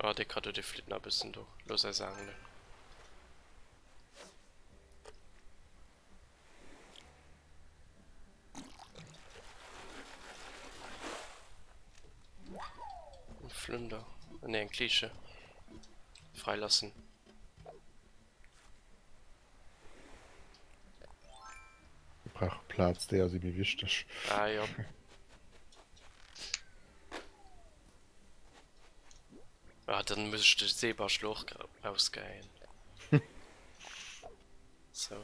Oh, dee Kaddo, dee flitt nach e bëssen do. Looss eis aangelen. Eng Flunder. Ah, nee, eng Kleesche. Freilassen. Wir brauche Plaz, déi si méi wichteg. Ah jo. Ah, dann muss ech de Seebarsch lo och rausgeheien. Sou.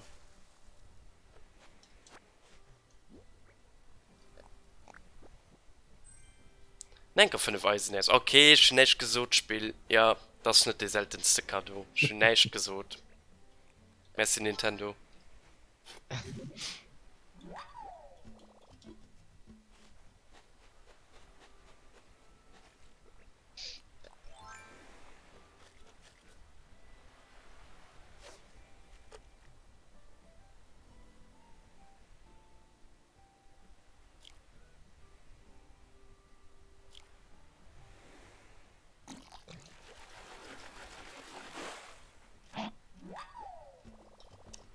Enker 5 Eisenäerz. Ok, ech hunn näischt gesot, Spill. Jo, dat ass net dee seltenste Cadeau. Ech hunn näischt gesot. Merci Nintendo.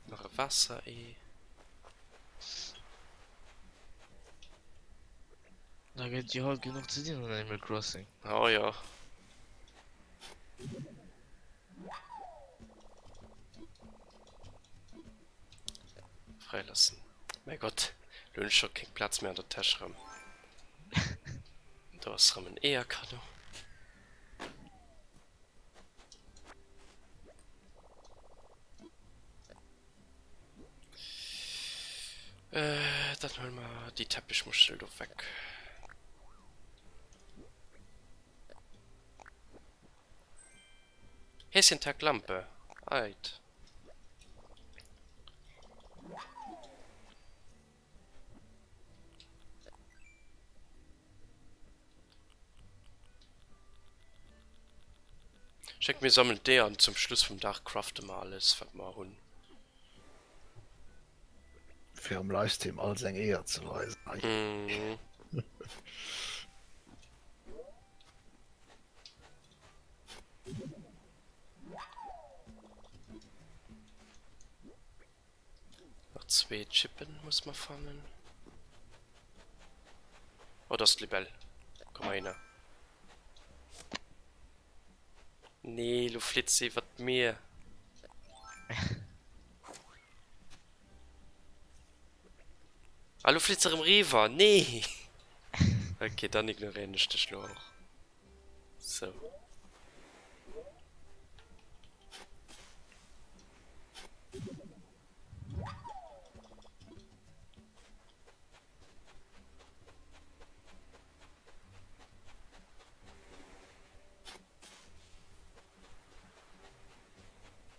Nach e Waasser-Ee. Da gëtt jo haut genuch ze dinn an Animal Crossing. Oh jo. Fräilassen. Mäi Gott, lo hunn ech scho keng Plaz méi an der Täsch rëm. Do ass rëm en Eeërkado. Dann huele mer déi Teppichmuschel do weg. Häschentag Lampe. Ait. Ech denken mir sammeln d'Eeër an zum Schluss vum Dag crafte mer alles wat mer hunn. Fir am Livestream all seng Eeër ze weisen. Mhm. Nach zwee Chippen muss mer fannen. Oh, das ist d'Libell. Komm mal hinner. Nee, lo flitt se iwwer d'Mier. Ah, lo flitt se erëm riwwer. Nee! Okay, dann ignoréieren ech dech lo och. Sou.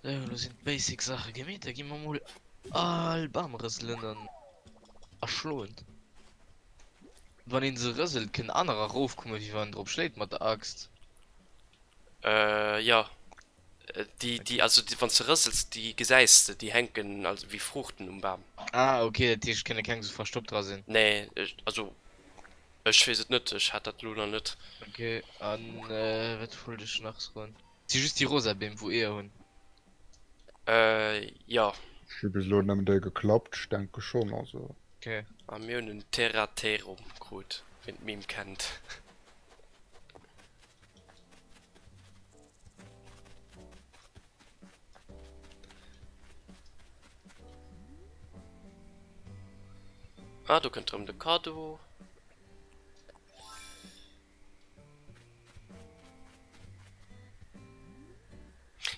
Sou, elo sinn d'basic Saache gemeet, da gi mer mol all Bam rëselen an erschloen. Wann een se rëselt, kënnen anerer erofkommen, wéi wann een drop schléit mat der Axt. Äh, jo. Déi, déi, also wann s de rësels, déi gesäis de, déi hänken also wéi Fruuchten um Bam. Ah ok, dat heescht et kënne keng sou verstoppt dra sinn? Nee, also ech weess et net, ech hat dat elo nach net. Ok, an wat wollt ech nach soen? Et si just déi rosa Beem wou Eeër hunn. Äh jo. Ech hu bis elo nëmmen déi geklappt, ech denke schonn, also. Ok. A mir hunn en Terraterum krut, ween d'Meme kennt. Ah, do kënnt erëm de Cadeau.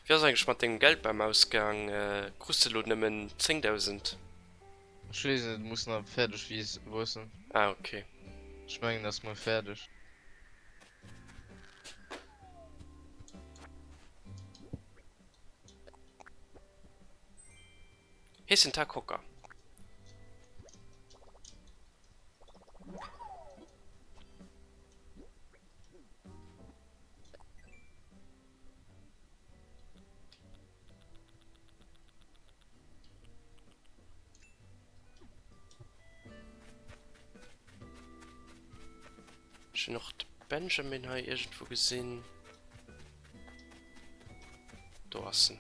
Wéi ass eigentlech mat dengem Geld beim Ausgang? Krus de elo nëmmen 10.000? Ech weess net, et muss nach fäerdeg wuessen. Ah, okay. Ech mengen, ass mol fäerdeg. Heessen Tag Hocker. Ech hunn och de Benjamin hei iergendwou gesinn. Do ass en.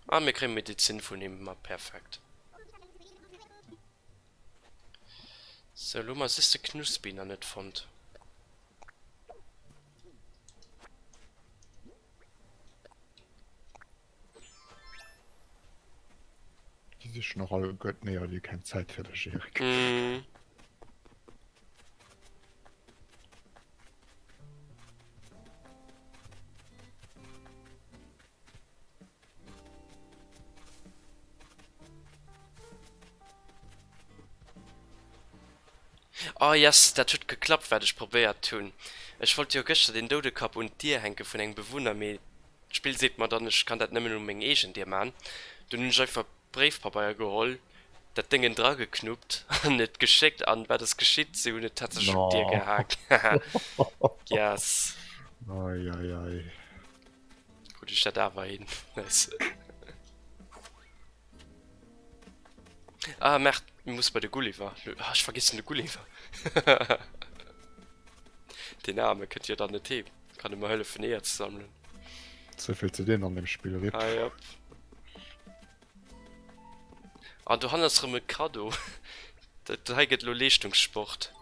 Ah, mir kréie Medezin vun him. Ma perfekt. Sou, elo hu mer just de Knuspi nach net fonnt. Déi sichen och alleguerten Eeër, déi hu keng Zäit fir dech, Eric. Mhm. Oh yes, dat huet geklappt wat ech probéiert hunn. Ech wollt jo gëschter den Doudekapp un d'Dier hänke vun engem Bewunner, mee d'Spill seet mer dann ech kann dat nëmmen un meng eegen Dier man. Dunn hunn ech einfach Bréifpabeier geholl, dat Déngen drageknuppt an et geschéckt an wat ass geschitt? Si hunn et tatsächlech op d'Dier gehaang. Yes. Ei ei ei. Krut ech dat awer hin. Nice. Ah, Merde, mir muss bei de Gulliver. Ah, ech vergessen de Gulliver. Den Arme kënnt jo dann net heem. Kann ëmmer hëllefen Eeër ze sammelen. Ze vill ze dinn an dem Spill, rip. Ah, jop. Ah, dohannen ass rëm e Cadeau. Dat hei gëtt elo Leeschtungssport.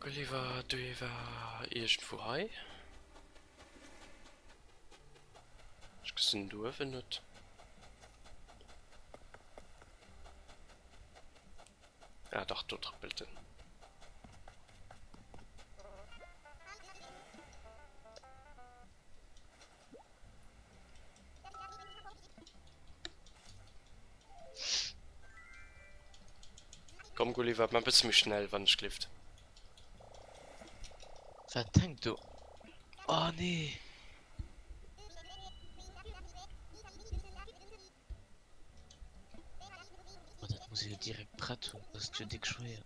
Gulliver, Duiver, iergendwou hei? Ech gesinn en do uewen net. Ah dach, do trëppelt en. Komm Gulliver, maach e bësse méi schnell, wann ech glift. Wat hänkt do? Oh nee! Oh, dat muss ee jo direkt prett hunn, dat ass jo déck schwéier.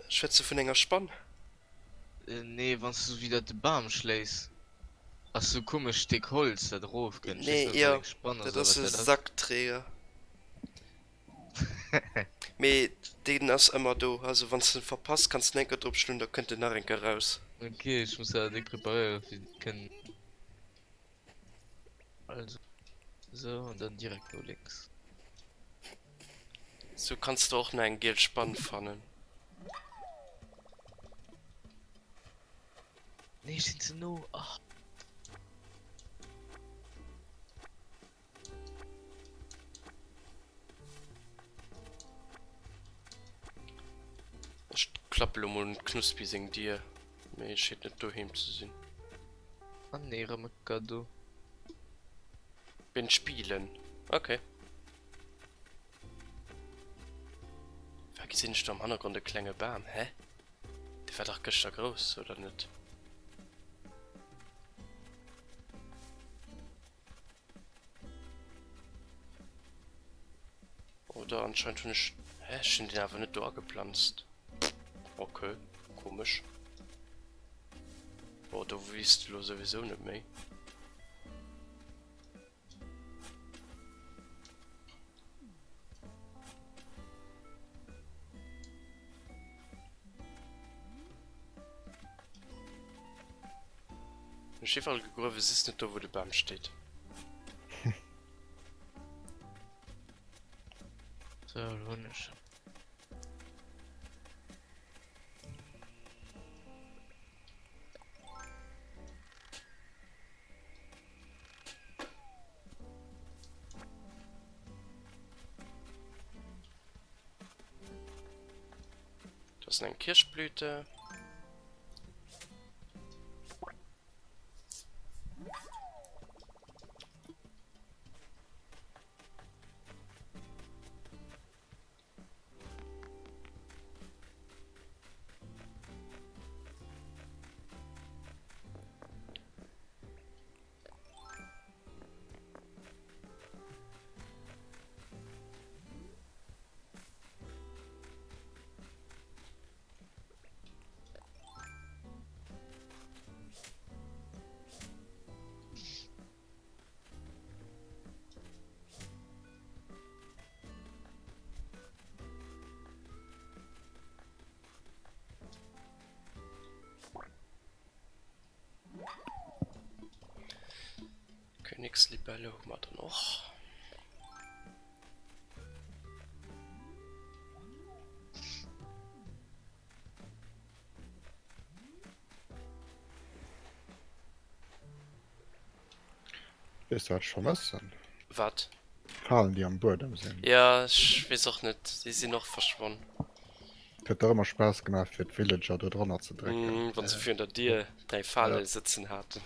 Schwätz du vun enger Spann? Nee, wann s du sou widder de Bam schléis, ass sou komesch Stéck Holz dat erof kënnt. Ech Nee, weess net, ob jo, dat eng Spann ass dat oder ass wat e dat ass. Sackträger. Mee deen ass ëmmer do, also wann s de en verpasst, kanns de en enker drop schloen, da kënnt en nach eng Kéier raus. Ok, ech muss dat déck preparéieren fir kënnen. Also, so an dann direkt no lénks. Sou kanns de och nach eng giel Spann fannen. Nee, ech sinn ze no. Ah. Ech klappe lo mol un d'Knuspi seng Dier, mee e schéint net doheem ze sinn. Ah nee, rëm e Cadeau. Bin spielen, ok. War gesinn ech do am Hannergrond e klenge Bam, hä? Dee war dach gëschter grouss, oder net? Oder anscheinend hunn ech... Hä? Ech hunn deen awer net do ageplanzt. Ok, komesch. Bon, do wiisst elo souwisou net méi. Ech iwwerall gegruewen, just net do wou de Bam steet. So, lo hunn ech. Das ist eng Kirschblüte. Königslibelle hu mer dann och. Weess du wat ech vermëssen? Wat? D'Falen déi am Buedem sinn. Ja ech weess och net, déi sinn och verschwonn. Et huet dach ëmmer Spaass gemaach fir d'Villager do dranner ze drécken. Wann se virun der Dier däi Fale sëtzen haten.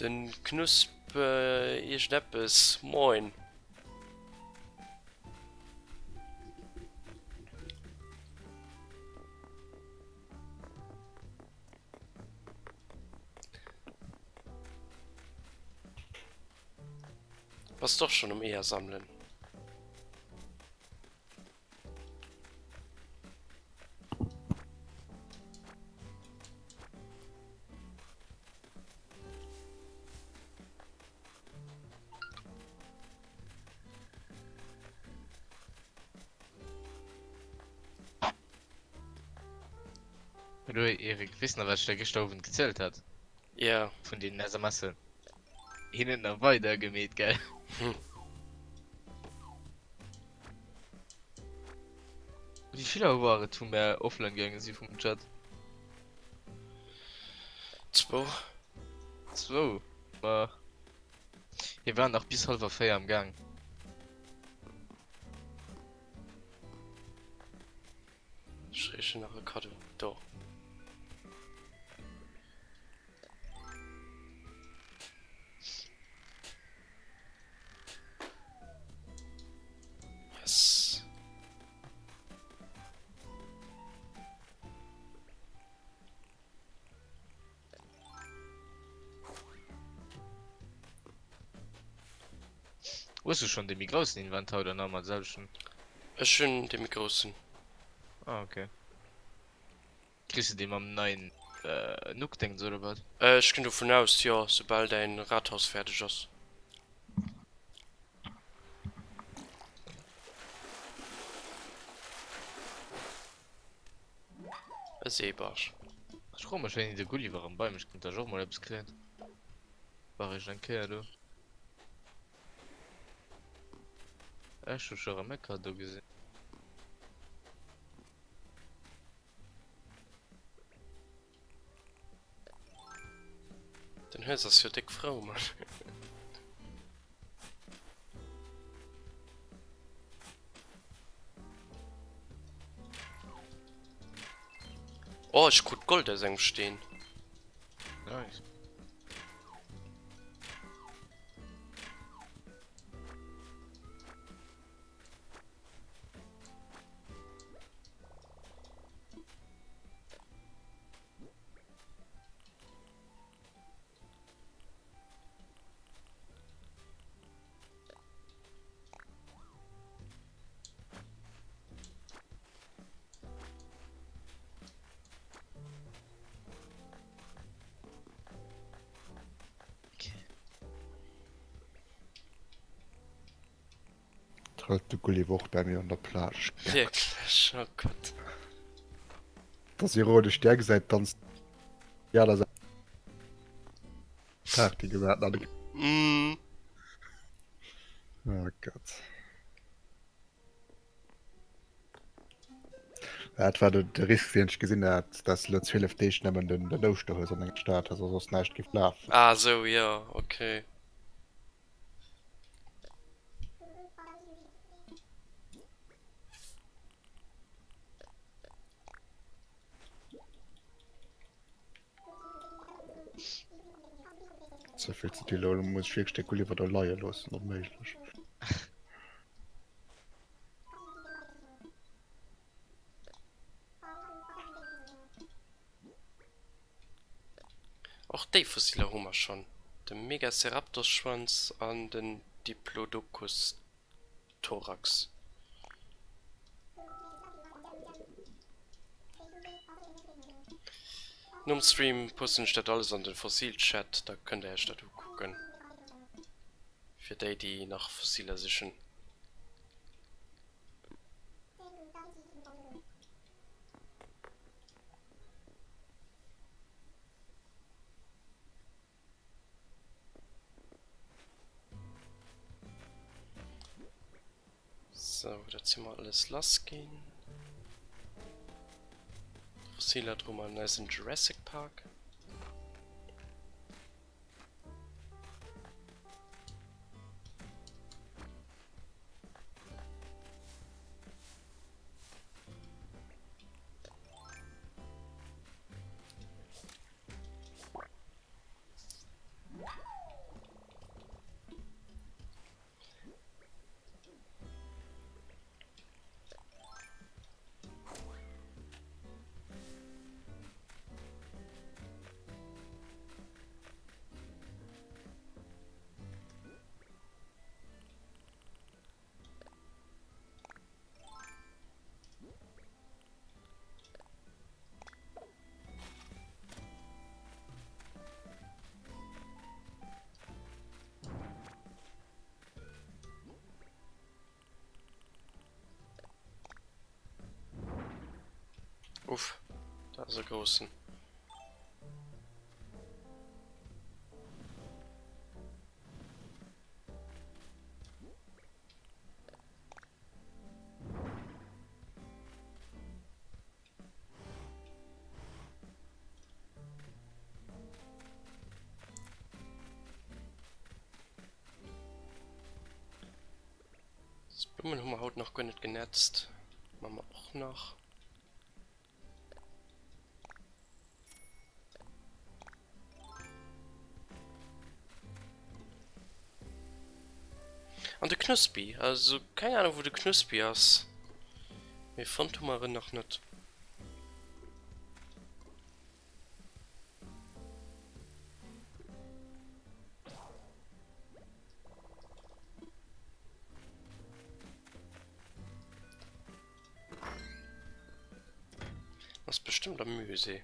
Den Knusp iergendeppes, moin. Bass de och schon um Eeër sammelen? Du Erik, weess nach wat ech der gëschter Owend gezielt hat? Ja. Vun deenen SMSen. Hien huet nach weider gemeet, gell? Hm. Wéi vill Auer war et, wou mär offline gaange si vum Chat? Zwou. Zwou? Ma hie war nach bis hallwer 4 am Gaang. Ech reechen nach e Kaddo. Do. Yes. Hues du schon dee méi groussen Inventar oder nach ëmmer de selwechten? Ech hunn dee méi groussen. Ah okay. Kriss de dee mam neien Nook-Déngens oder wat? Ech ginn dovun aus, jo, soubal däin Rathaus fäerdeg ass. E Seebarsch. Ech froe mech wéini de Gulliver erëm bei mech kënnt, dat ech och mol eppes kréien. War eréischt eng Kéier do. Ech hu scho rëm e Cadeau gesinn. Den Hues ass jo déck frou, Mann. Oh, ech krut Gold aus engem Steen. Nice. Trëllt de Gulliver och bei mir an der Plage. Wierklech, oh Gott. Dat ass ironesch, där gesäit ganz déi aner Säit Party gemaach an Mm. Oh Gott. Dat war de, de Risk, deen ech gesinn hat, dass elo 12 Deeg nëmmen den, den Ouschterhues an enger Stad ass a soss näischt géif lafen. Ah, sou, jo, okay. Ze vill ze di, elo muss ech wierklech de Gulliver do leie loossen, onméiglech. Och déi Fossiler hu mer schonn, de Megaceraptos-Schwanz an den Diplodocus-Thorax. Nom Stream posten ech dat alles an den Fossil-Chat, da kënnt der iech dat ukucken, fir déi déi nach Fossiler sichen. Sou, dat si mer alles lass ginn. Fossiler dru mer an eisen Jurassic Park. Uff, dat ass e groussen. D'Blummen hu mer haut nach guer net genetzt. Maache mer och nach. An de Knuspi, also keng Ahnung wou de Knuspi ass, mee fonnt hu mer en nach net. Ass bestëmmt am Musée.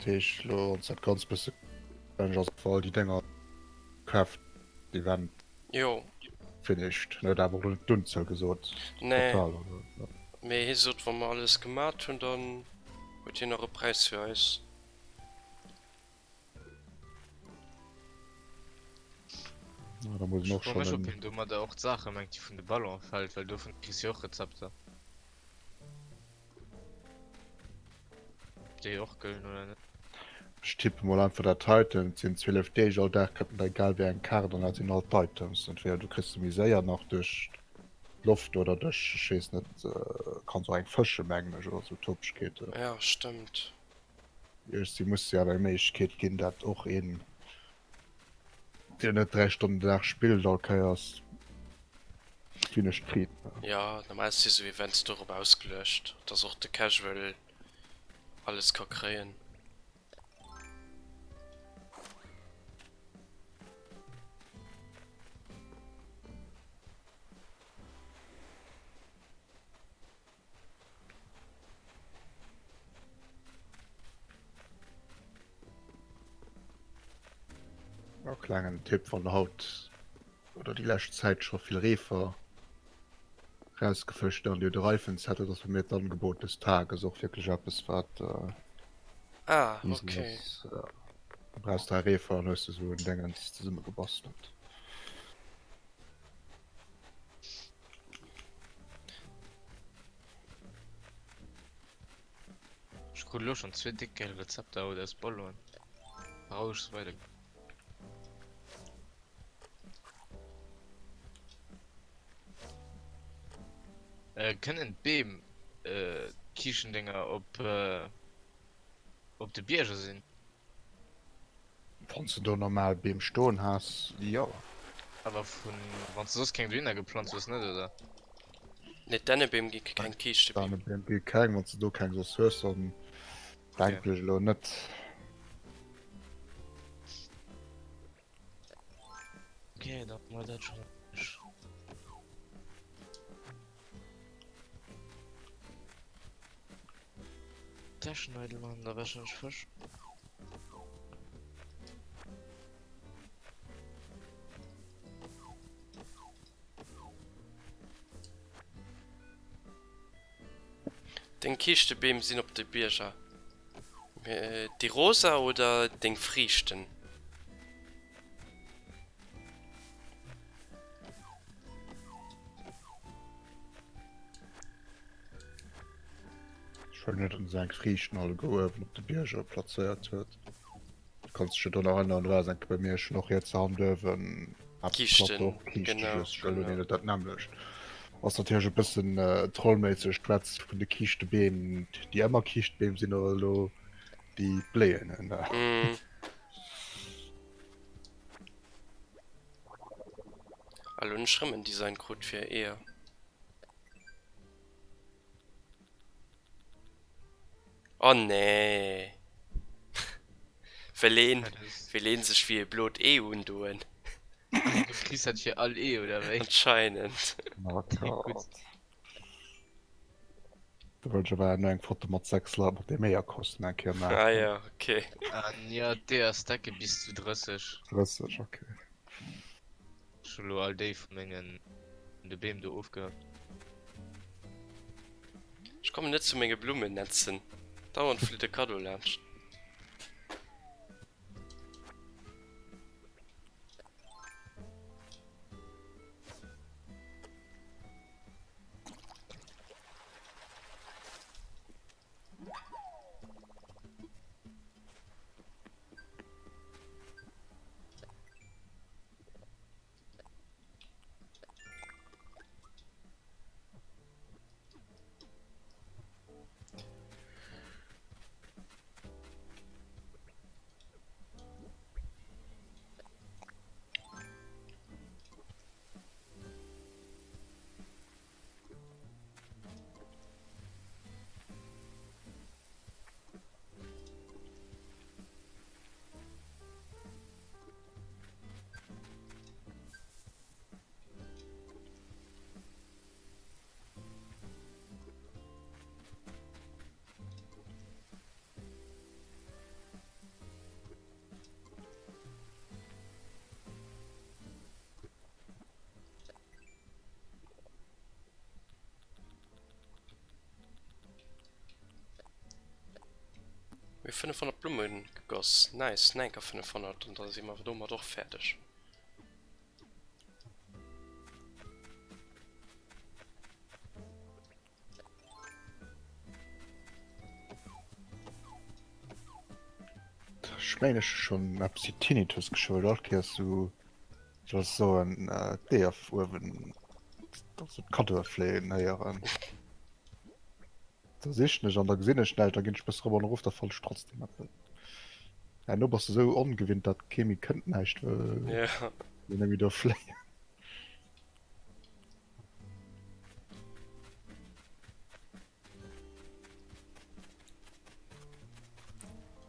heescht elo wann s dat ganz bësse ass all déi Dénger Craft Event. Jo. Finished. En huet awer och net d'Unzuel gesot. Nee. Total, oder? Mee hie sot, wa mer alles gemat hunn, dann huet hien nach e Präis fir eis. Ja, da muss en Ech och froe mech, schonn ob en. hien domadder och d'Saache mengt, déi vun de Ballon fält, well dovun kriss jo och Rezepter. Ob déi och gëllen oder net. Ech tippe mol einfach dat heiten, et sinn 12 Deeg, all Dag kënnt der egal wéi eng Kaart an dat sinn all d'Items. Entweder du kriss se méi séier nach duerch d'Loft oder duerch, ech weess net, kanns och eng fëschen mengen ech oder sou Topegkeeten. Ja, stëmmt. Iergendwéi muss jo awer eng Méiglechkeet ginn, dat och een deen net 3 Stonnen den Dag spillt all Kéiers finished kritt. Jo, normal si sou Events dorop ausgeluecht, dass och de Casual alles ka kréien. E klengen Tipp, wann der haut oder déi lescht Zäit scho vill Reefer rausgefëscht an dir de Reifenzettel, dat ass bei mir d'Angebot des Tages och wierklech eppes wat Ah, easy okay. ass. Du brauchs 3 Reefer an hues de sou en Déngens zesummegebastelt. Ech krut elo schon zwee déck geil Rezepter haut aus Ballonen. Brauch ech se weider. Äh, kënnen d'Beem, äh, d'Kiischendinger op, äh, op de Bierger sinn? Wanns de do normal Beem stoen has, jo. Awer vun wanns de soss keng dohinner geplanzt hues net, oder? Nee, d'Dännebeem gi keng Kiischtebeem. Dännebeem gi keng, wanns de do keng soss hues, dann denken ech elo net. Ok, dann hu mer dat schon duerch. Täschenneidel man da wahrscheinlich Fësch. Deng Kiischtebeem sinn op de Bierger. Déi rosa oder deng Friichten? Ech wëll net, datt en seng Friichten alleguer uewen op de Bierger plazéiert huet. Du kanns dech jo do nach erënneren, du waars eng Kéier bei mir, ech hunn och riets Hand uewen eppes Kiischten, platt, och Kiischten, genau, just ech wëll genau. net dat nämmlecht. Ass natierlech e bëssen trollméisseg, d'Schwätz vun de Kiischtebeem, déi ëmmer Kiischtbeem sinn oder elo déi bléien. Mm. Ah, lo hunn ech rëm en Design krut fir Eeër. Oh nee! Well een, well een sech wéi e blot Ee undoen. Du kriss dat fir all Ee, oder wéi? Anscheinend. Oh Gott. Do wëll ech awer no eng Foto mat 6 Leit mat deem Eeërkostüm eng Kéier Ah maachen. jo, okay. An jo, d'Eeër stacke bis zu 30. 30, okay. Ech hu lo all déi vu mengen vun de Beem do ofgehackt. Ech kommen net zu menge Blummennetzen. Dauernd flitt e Kaddo laanscht. 500 Blummen gegoss. Nice, nach enker 500 an da si mer domat och fäerdeg. Ech mengen ech hu schonn eppes wéi Tinnitus geschwat, all Kéiers sou soll ech soen d'Déier uewen, also d'Kaddoe fléien héieren. Da sichen ech an da gesinn ech näischt, da ginn ech e bësse rop an erof, da fannen ech trotzdem eppes. Herno bass de sou ongewinnt, datt kee méi kënnt näischt wëll net méi do fléien.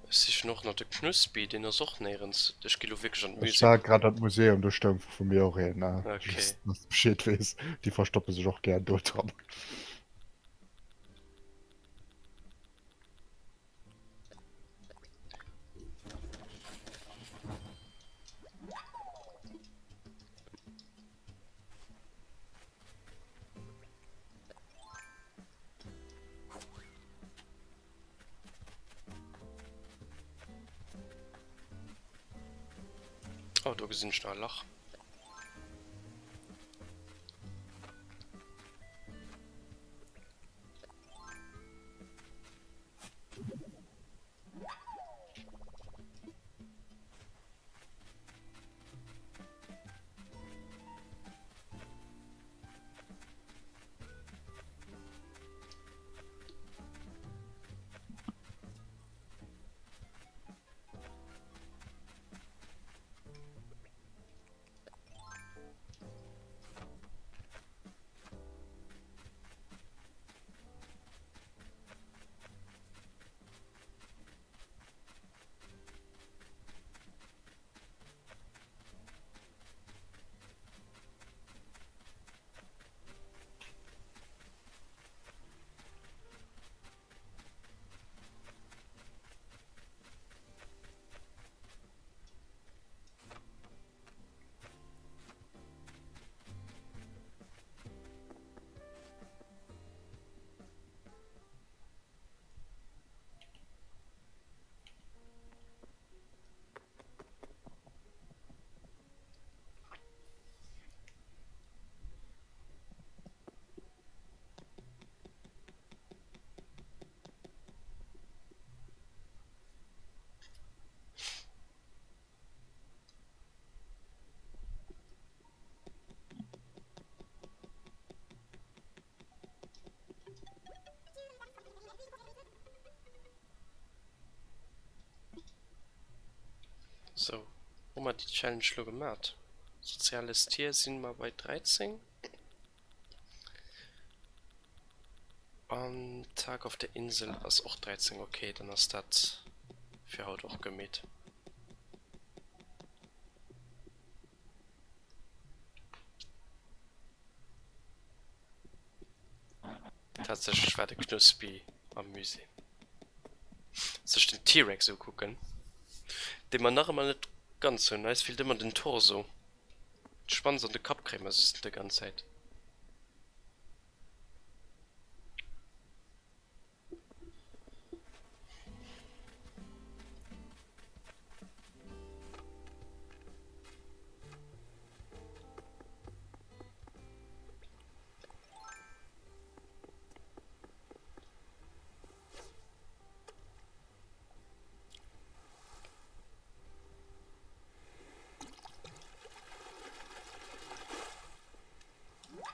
Ech sichen och nach de Knuspi, deen ass och néierens. Ech gi lo wierklech an Ech war grad an d'Museum, do stoung vu mir och een. Okay. Just, dass de Bescheed weess, déi verstoppe sech och gär do dran. Oh, do gesinn ech nach e Lach. Sou, hu mer déi Challenge lo gemat? Soziales Tier sinn mer bei 13. An Tag auf der Insel ass och 13. Ok, dann ass dat fir haut och gemeet. Tatsächlech war de Knuspi am Musée sech den T-Rex ukucken, dee mer nach ëmmer net ganz hunn. Eis feelt ëmmer den Torso. D'Schwanz an de Kapp kréie mer just net déi ganz Zäit.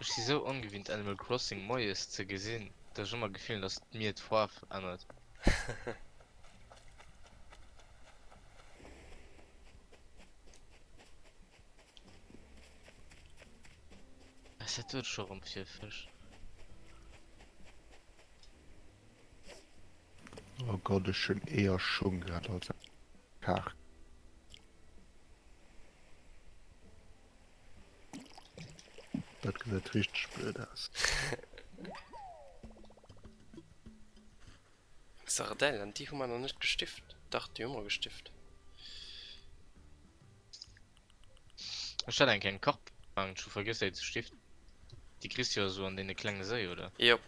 Ech si sou ongewinnt Animal Crossing moies ze gesinn, dass ech ëmmer d'Gefill hunn, dass d'Mier d'Faarf ännert. Wat ass dat do scho rëm fir e Fësch? Oh Gott, ech hunn eeër Schung grad als Kaart. Dat gesäit richteg blöd aus. Sardell, an déi hu mer nach net gestift. Dach, déi hu mer gestift. Ech hat eng kleng Karp gefaangen, ech hu vergiess déi ze stiften. Déi kriss de jo esou an deene klenge Séi, oder? Jop.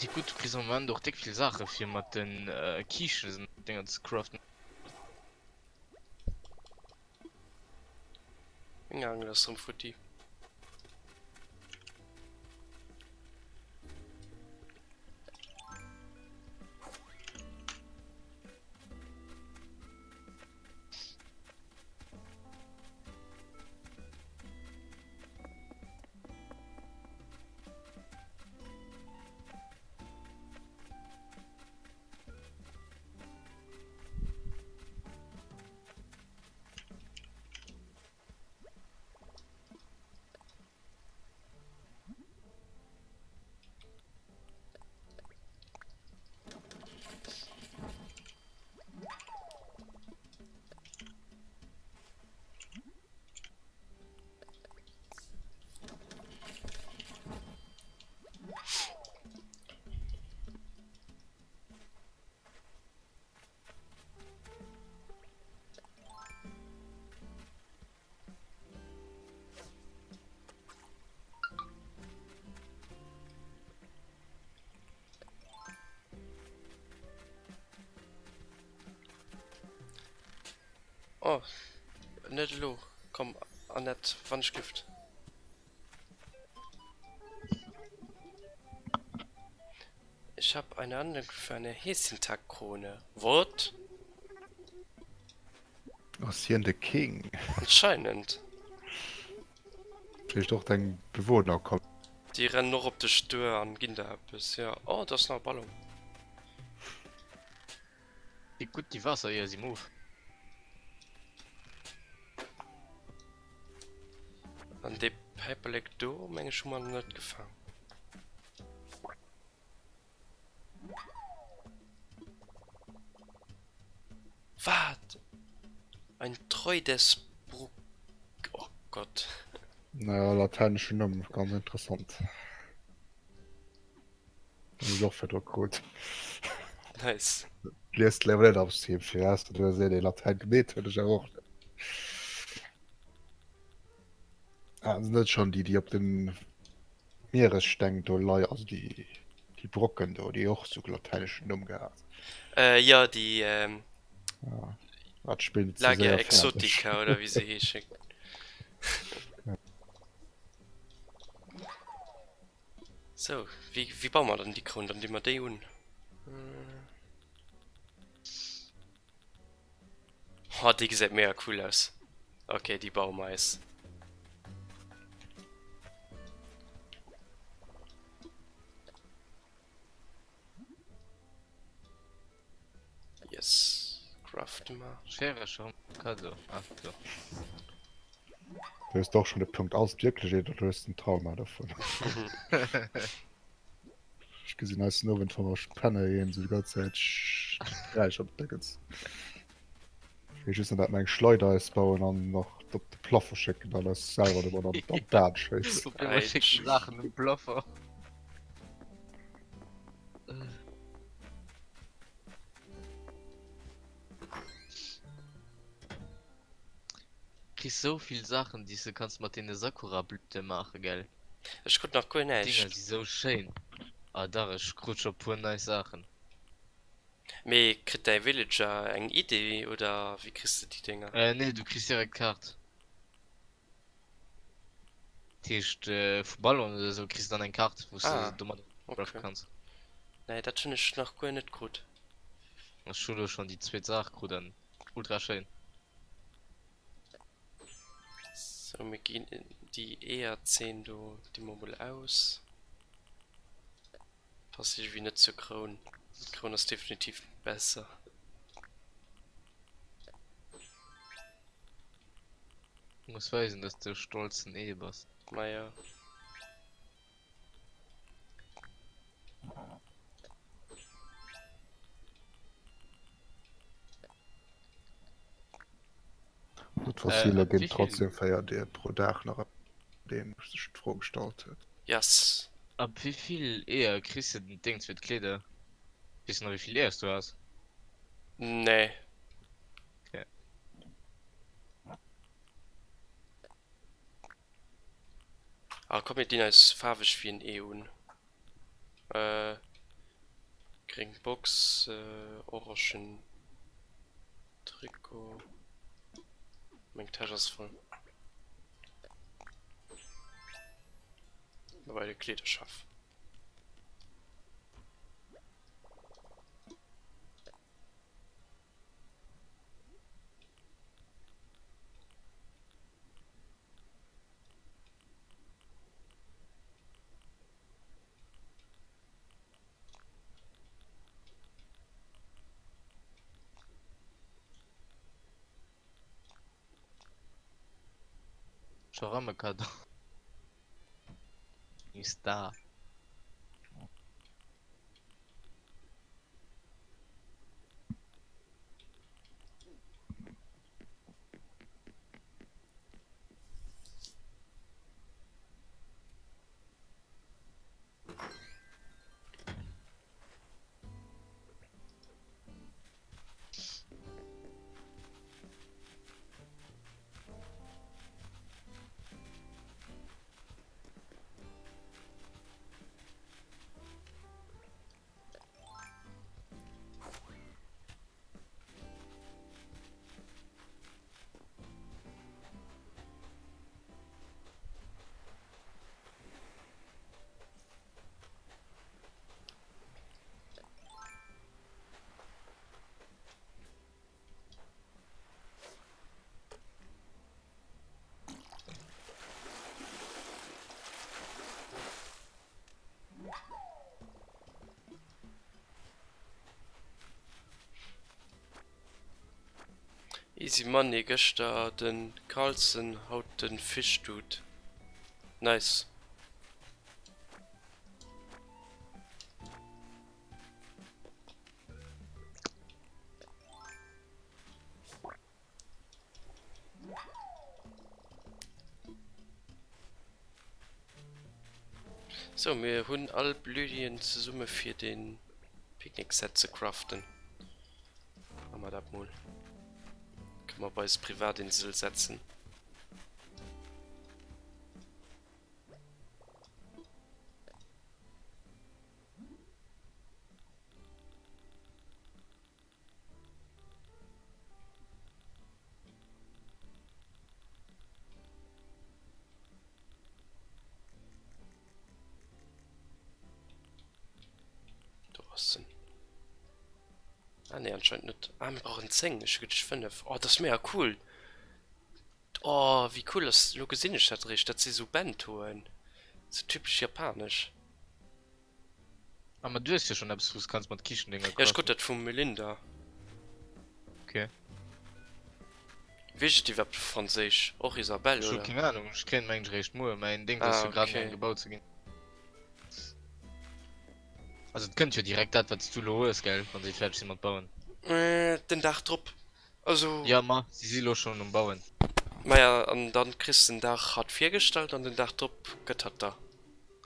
Déi gutt, du kriss am Moment och déck vill Saache fir mat den Kichen Dinger ze craften. Meng Aangel ass rëm futti. Oh, net elo. Komm, Annette, wann ech gift. Ich hab eine Anlage für eine Häschentag-Krone. What? Ass hien de King? Anscheinend. Vläicht och deng Bewohner kommen. Déi rennen och op dech duer an ginn der eppes, jo. Oh, do ass nach e Ballon. Déi gutt, déi Waassereeër si mof. An dee Päiperlek do, meng ech, hu mer nach net gefaang. Wat? Ein Treu des Bruck... Oh Gott. Naja, lateineschen Numm, ganz interessant. Hunn ech och virdru krut. Nice. Liest léiwer net am Stream fir, has de du seet ee Latäin gemeet hunn ech awer och net. Ah, sinn net schon déi, déi op den Mieressteng do leien, also déi, déi Brocken do, déi och sou lateineschen Numm gehat. Äh, jo, déi, ähm, Ja, dat spillt ze Lagia séier fäerdeg. Exotica oder wéi se heeschen. Sou, wéi, wéi baue mer dann déi Kroun? Dann di mer déi un. Oh, déi gesäit mega cool aus. Ok, déi baue mer eis. Yes, crafte mer. Schere schon Kado. Ah, do. Du hues doch schon de Punkt ass et wierklech een oder hues den Trauma dovun? Ech gesinn eis den Owend wann mer penne een sou déi ganz Zäit Geräisch op Déckels. Ech wéilt just net dat mer eng Schleider eis bauen an nach op de Plafond schécken an eis selwer domat an an d'Aan schéissen. Op eemol schécken Saachen um Plafond. Kriss sou vill Saachen déi s de kanns mat deene Sakura-Blüte maachen, gell? Ech krut nach guer D'Dinger näischt. si sou schéin. Ah dach, ech krut scho puer nice Saachen. Mee kritt däi Villager eng Idee oder wéi kriss de déi Dénger? Nee, du kriss direkt d'Kaart. Dat heescht vu Ballon oder sou kriss de dann eng Kaart wou s de Ah, domadder crafte okay. kanns. Nee, dat hunn ech nach guer net krut. Ech hu lo schonn déi zweet Saach krut an ultra schéin. Sou, mir ginn déi Eeërzeen do di mer mol aus. Passt iergendwéi net zur Kroun. D'Kroun ass definitiv besser. Du muss weisen, dass du e stolzen Ee bass. Maja. D'Fossile Äh, ginn wéi vill? trotzdem 4 Deeg pro Dag nach deen sech d'Fro gestallt huet. Yes. Ab wéi vill Eeër kriss de den Dings fir d'Kleeder? Weess de nach wéi vill Eeër s du has? Nee. Okay. Ah komm mir dinn eis faarweg wéi en Ee un. Äh. Gréng Box, orangen Trikot. Meng Täsch ass voll. Bei de Kleederschaf. Scho rëm e Cadeau. New Star. Easy Money gëschter den Carlsen haut den Fish Dude nice. Sou mir hunn all Blüdien zesumme fir den Picknick Set ze craften. Maache mer dat mol. Kënne mer op eis Privatinsel setzen. Do ass en. Ah nee, anscheinend net. Ah, mir brauchen 10. Ech hu geduecht 5. Oh, dat ass mega cool. Oh, wéi cool ass. Lo gesinn ech dat eréischt. Dat si sou Bentoen. Sou typesch japanesch. Ah, ma du hues jo schon eppes wou s kanns mat Kichendinger Ja, ech krut craften. dat vum Melinda. Okay. Wéi heescht et iwwerhaapt op Franséisch? Och Isabelle, Ech hu oder? keng Ahnung, ech kréien mengen ech eréischt muer. Mäin Dings ass Ah, jo grad okay. amgaang gebaut ze ginn. Also et kënnt jo direkt dat wat s du lo hues, gell, wann si fäerdeg si mat bauen. Äh, den Dag drop. Also. Jo, ma si si lo schonn um Bauen. Maja, an dann kriss den Dag hatt virgestallt an den Dag drop gëtt hatt der.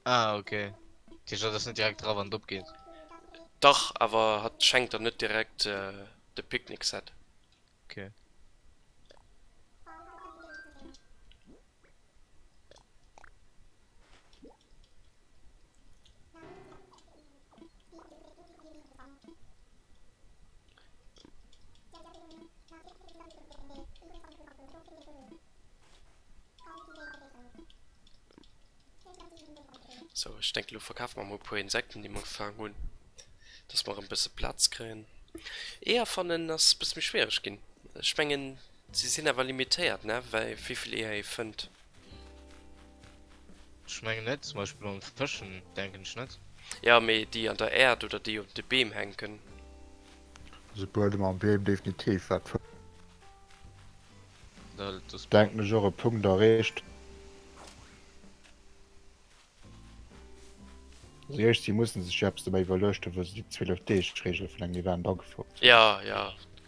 Ah ok, dat heescht dat ass net direkt dra wann et opgeet? Dach, awer hatt schenkt der net direkt de Picknick Set. Ok. Sou, ech denken elo verkafe mer mol e puer Insekten déi mer gefaang hunn, dass mer erëm bësse Plaz kréien. Eeër fannen ass e bësse méi schwiereg ginn. Ech mengen se sinn awer limitéiert, ne, wei wéivill Eeër ee fënnt. Ech mengen net, zum Beispill beim Fëschen denken ech net. Jo, mee déi an der Äerd oder déi op de Beem hänken. Also Buedem an Beem definitiv, wat denken ech och e Punkt erreecht. Also éischt si mussen sech jo eppes dobäi iwwerluecht hunn, wou se déi 12 Deeg Reegel vun engem Event agefouert hunn. Jo, jo,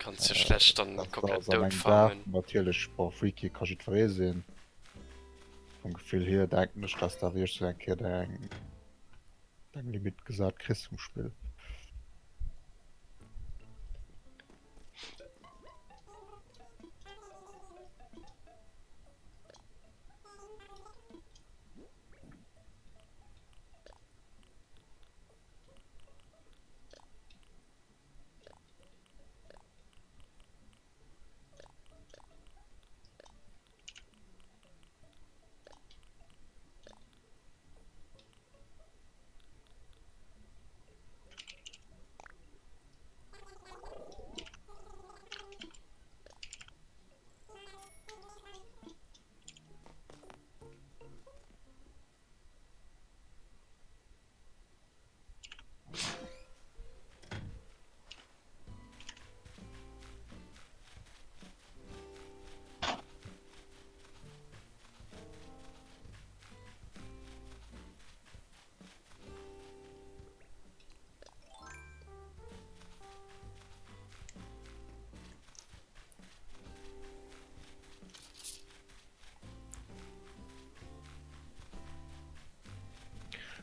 kanns jo schlecht dann Dat komplett ass an dout engem Dag farmen. natierlech, bon freaky ka jiddweree sinn, vum Gefill hier denken ech, dass de awer iergendwann eng Kéier deng deng Limite gesat kriss vum Spill.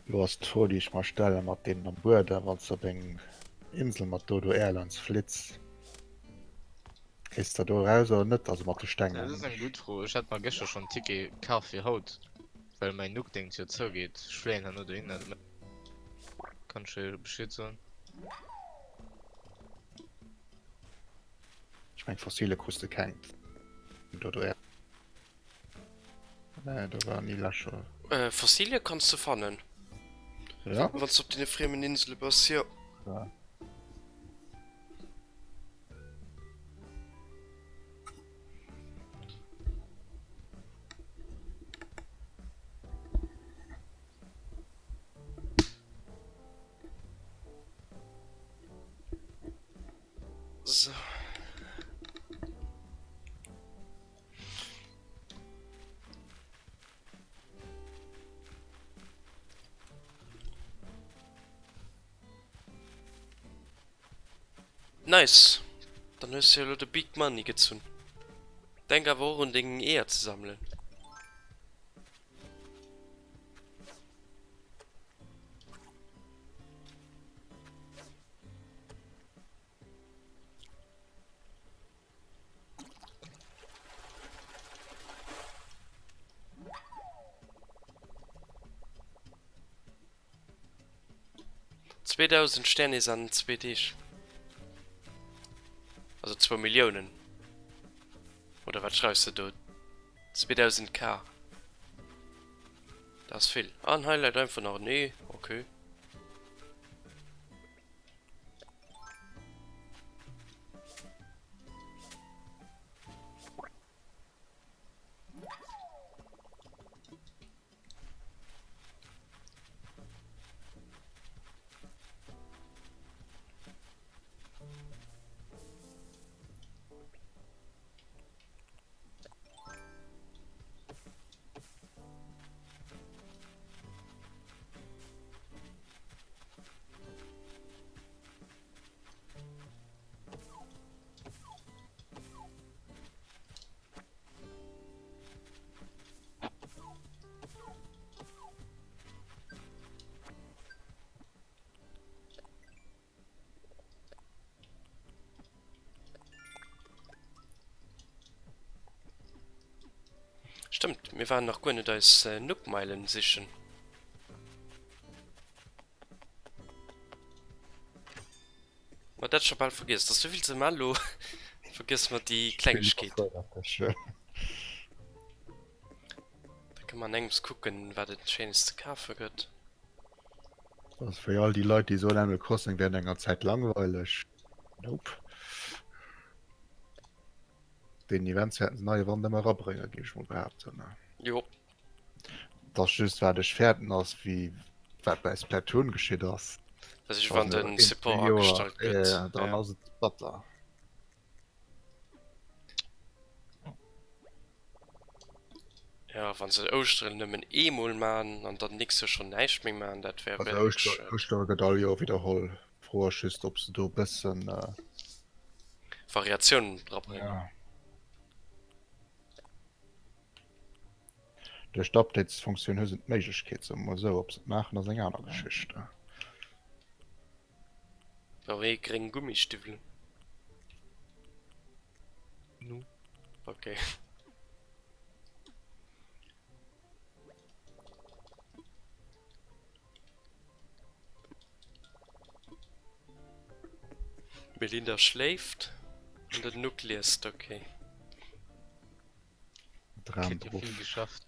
Lo ass d'Fro déi ech mer stellen, mat deenen am Buedem, wann s de op eng Insel mat Dodo Airlines flitts, kriss de do eraus oder net? Also mat de Steng Dat mengen ass eng ech. gutt Fro. Ech hat mer gëschter schonn en Ticket kaf fir haut, well mäin Nook-Déngt jo zougeet. Ech fléien herno dohinner, da kann ech der jo Bescheed soen. Ech meng Fossile krus de keng vun Dodo Airlines. Nee, do war ni Lächer. Äh, Fossilie kanns de fannen. Ja? Wann du op deene friemen Insele bass, jo. Ja. So. Nice! Dann hues du jo elo de Big Money gezunn. Denk awer och un deng Eeër ze sammelen. 2000 Sternis an zwee Deeg. Also zwou Milliounen. Oder wat schreifs de do? 2000 K. Dat ass vill. An hei läit einfach nach en Ee. Okay. Stëmmt, mir waren nach guer net eis Nookmeilen sichen. Ma dat scho bal vergiess, dass du vill ze mal lo vergiess mer déi Klengegkeet. Da kënne mer an engems kucken, wat et Schéines ze kafe gëtt. Ass fir all déi Leit, déi soen Animal Crossing wär no enger Zäit langweileg. Nope. Deen Event wäerten se neie Wand ëmmer erabréngen, géif ech mol behaapten. Jo. Et ass just wat ech fäerten ass wéi wat bei Splatoon geschitt ass. Dass ech wann den Support agestallt gëtt. Ja, dann ass et batter. Ja, wann se Ouschteren nëmmen eemol man an dann nächst Joer schonn näischt méi man, dat wär Also wierklech Ouschter, schued. Ouschtere gëtt all Joer widderholl. D'Fro ass just ob se do e bëssen. Variatioun drabréngen. Ja. Duerch d'Updates-Funktioun hu se d'Méiglechkeet, soe mer mol esou. Ob se et maachen, ass eng aner Geschicht. Brauch ee gréng Gummistiwwelen? Nu. Okay. D'Melinda schléift an den Nuck liest, okay. Dram Kritt jo drop. vill geschafft.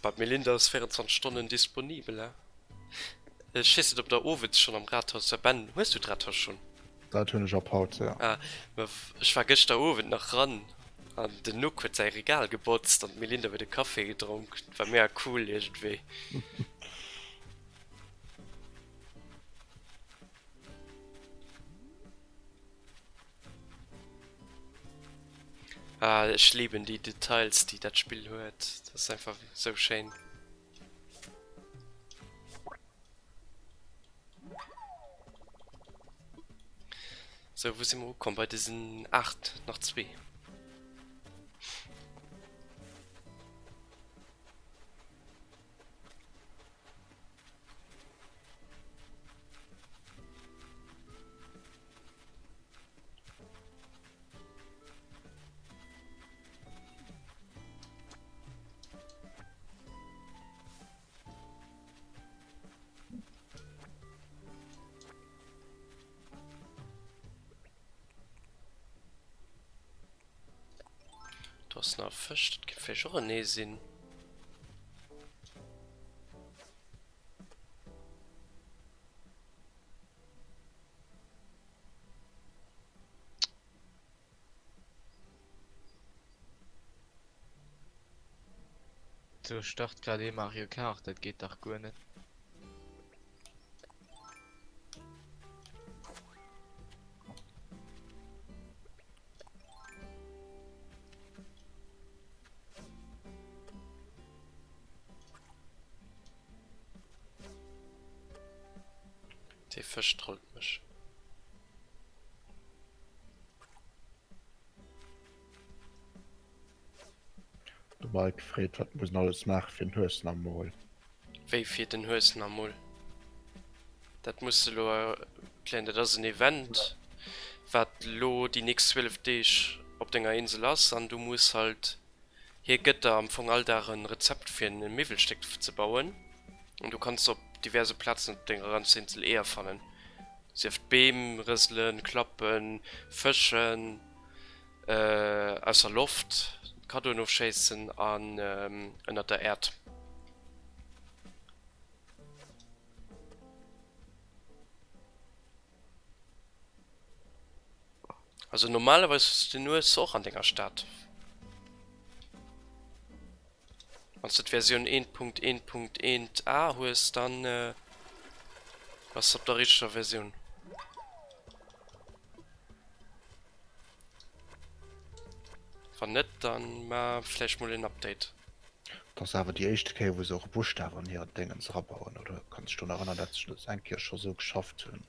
Bah, d'Melinda ass 24 Stonnen disponibel, he? Ech weess net, ob der owes schonn am Rathaus war. Ben, hues du d'Rathaus schonn? Dat hunn ech ab haut, jo. Ah, ma ech war gëschter Owend nach ran an den Nuck huet säi Regal gebotzt an d'Melinda huet e Café gedronk. War mega cool iergendwéi. Ah, ech lieben déi Details, déi dat Spill huet. Dat ass einfach sou schéin. Sou, wou si mer ukomm? Bei dësen 8, nach zwee. Do ass nach e Fësch, dat kéint vläicht och en Ee sinn. Do start grad ee Mario Kart, dat geet dach guer net. Dee Fësch trollt mech. De Mike freet, wat muss en alles maachen fir den Hues am Mol? Wéi fir den Hues am Mol? Dat muss de lo erklären. Dat ass en Event, wat lo déi nächst 12 Deeg op denger Insel ass an du muss halt, hie gëtt der am Fong all Dag en Rezept fir en Miwwelstéck ze bauen an du kanns op diverse Plazen op denger ganzer Insel Eeër fannen. Sief d'Beem rëselen, klappen, fëschen, aus der Loft Kaddoen ofschéissen an ënnert der Äerd. Also normalerweis hues du den Hues och an denger Stad. Wann s de d'Versioun 1.1.1 a hues, dann bass de op der richteger Versioun. Wann net, dann ma vläicht mol en Update. Et ass awer déi éischte Kéier wou se och e Buschtaf an hiren Déngens erabauen, oder? Kanns dech drun erënnern dat se dat eng Kéier scho sou geschafft hunn?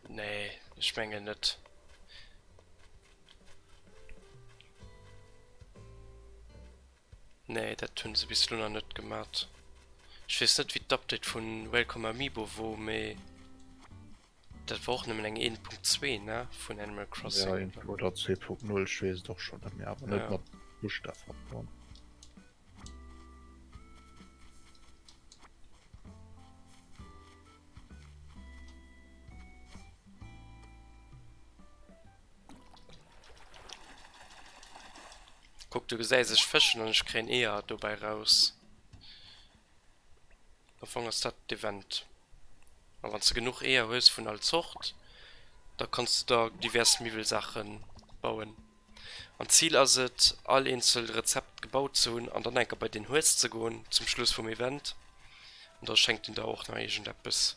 Nee, ech mengen net. Nee, dat hunn se bis elo nach net gemat. Ech weess net wéi d'Update vun Welcome Amiibo wor, mee dat war och nëmmen eng 1.2 ne vun Animal Crossing. Ja, oder 2.0, ech weess et och schonn net méi, awer net mat Buschtaf hannen dran. Kuck, du gesäis ech fëschen an ech kréien Eeër dobäi raus. Am Fong ass dat d'Event. A wann s de genuch Eeër hues vun all Zort, da kanns de der divers Miwwelsaache bauen. An d'Zil ass et, all eenzel Rezept gebaut ze hunn an dann enker bei den Hues ze goen zum Schluss vum Event. An da schenkt en der och nach iergendeppes.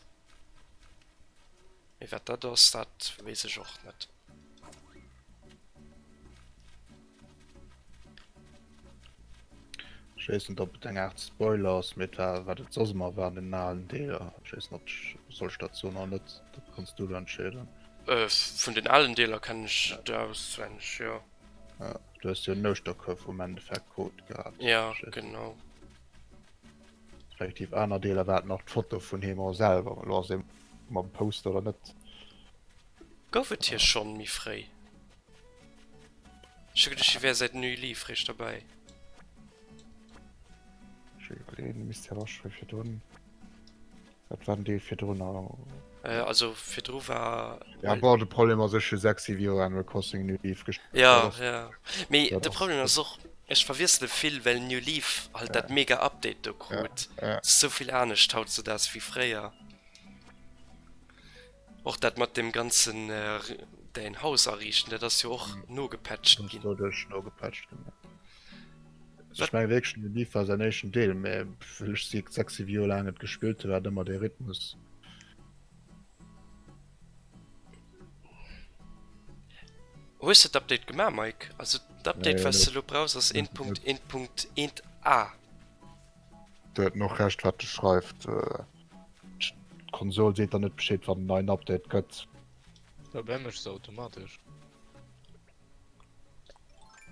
Mee wat dat ass, dat weess ech och net. Ech weess net ob et eng Aart Spoiler ass, mee et war wat et soss ëmmer war an den alen Deeler. Ech weess net ob ech soll ech dat soen oder net, dat kanns du elo entscheeden. Vun den alen Deeler kennen ech et auswenneg, jo. Ja, du hues jo en Ouschterkuerf um Endeffekt krut gehat. Ja, genau. Respektiv aner Deeler war et nach d'Foto vun him och selwer, elo ass ee mam Poster oder net. Gouf et hie schonn méi fréi? Ech hu geduecht hie wär säit New Leaf réischt derbäi. Ech iwwerleeën, misst jo och scho virdrun. Wat war den Deel virdrun? Also virdru war. Ja bon, de Problem ass ech hu 6, 7 Joer Animal Crossing New Leaf gespillt. Ja, ja. Mee de Problem ass och, ech verwiessele vill, well New Leaf halt dat mega Update do krut. Et ass esou vill anescht hautzedaags wéi fréier. Och dat mat deem ganzen däin Haus ariichten, dat ass jo och nogepatcht ginn. Dat ass doduerch nogepatcht ginn, ja. Ech mengen wierklech den Leaf war säin éischten Deel, mä well ech 6, 7 Joer laang et gespillt hunn, war et ëmmer dee Rhythmus. Hues de d'Update gemaach Mike? Also d'Update wat s de elo brauchs ass 1.1.1 a. Du huet en och Recht wat e schreift. D'Konsol seet der net Bescheed wann en neien Update gëtt. Jo bei mécht se automatesch.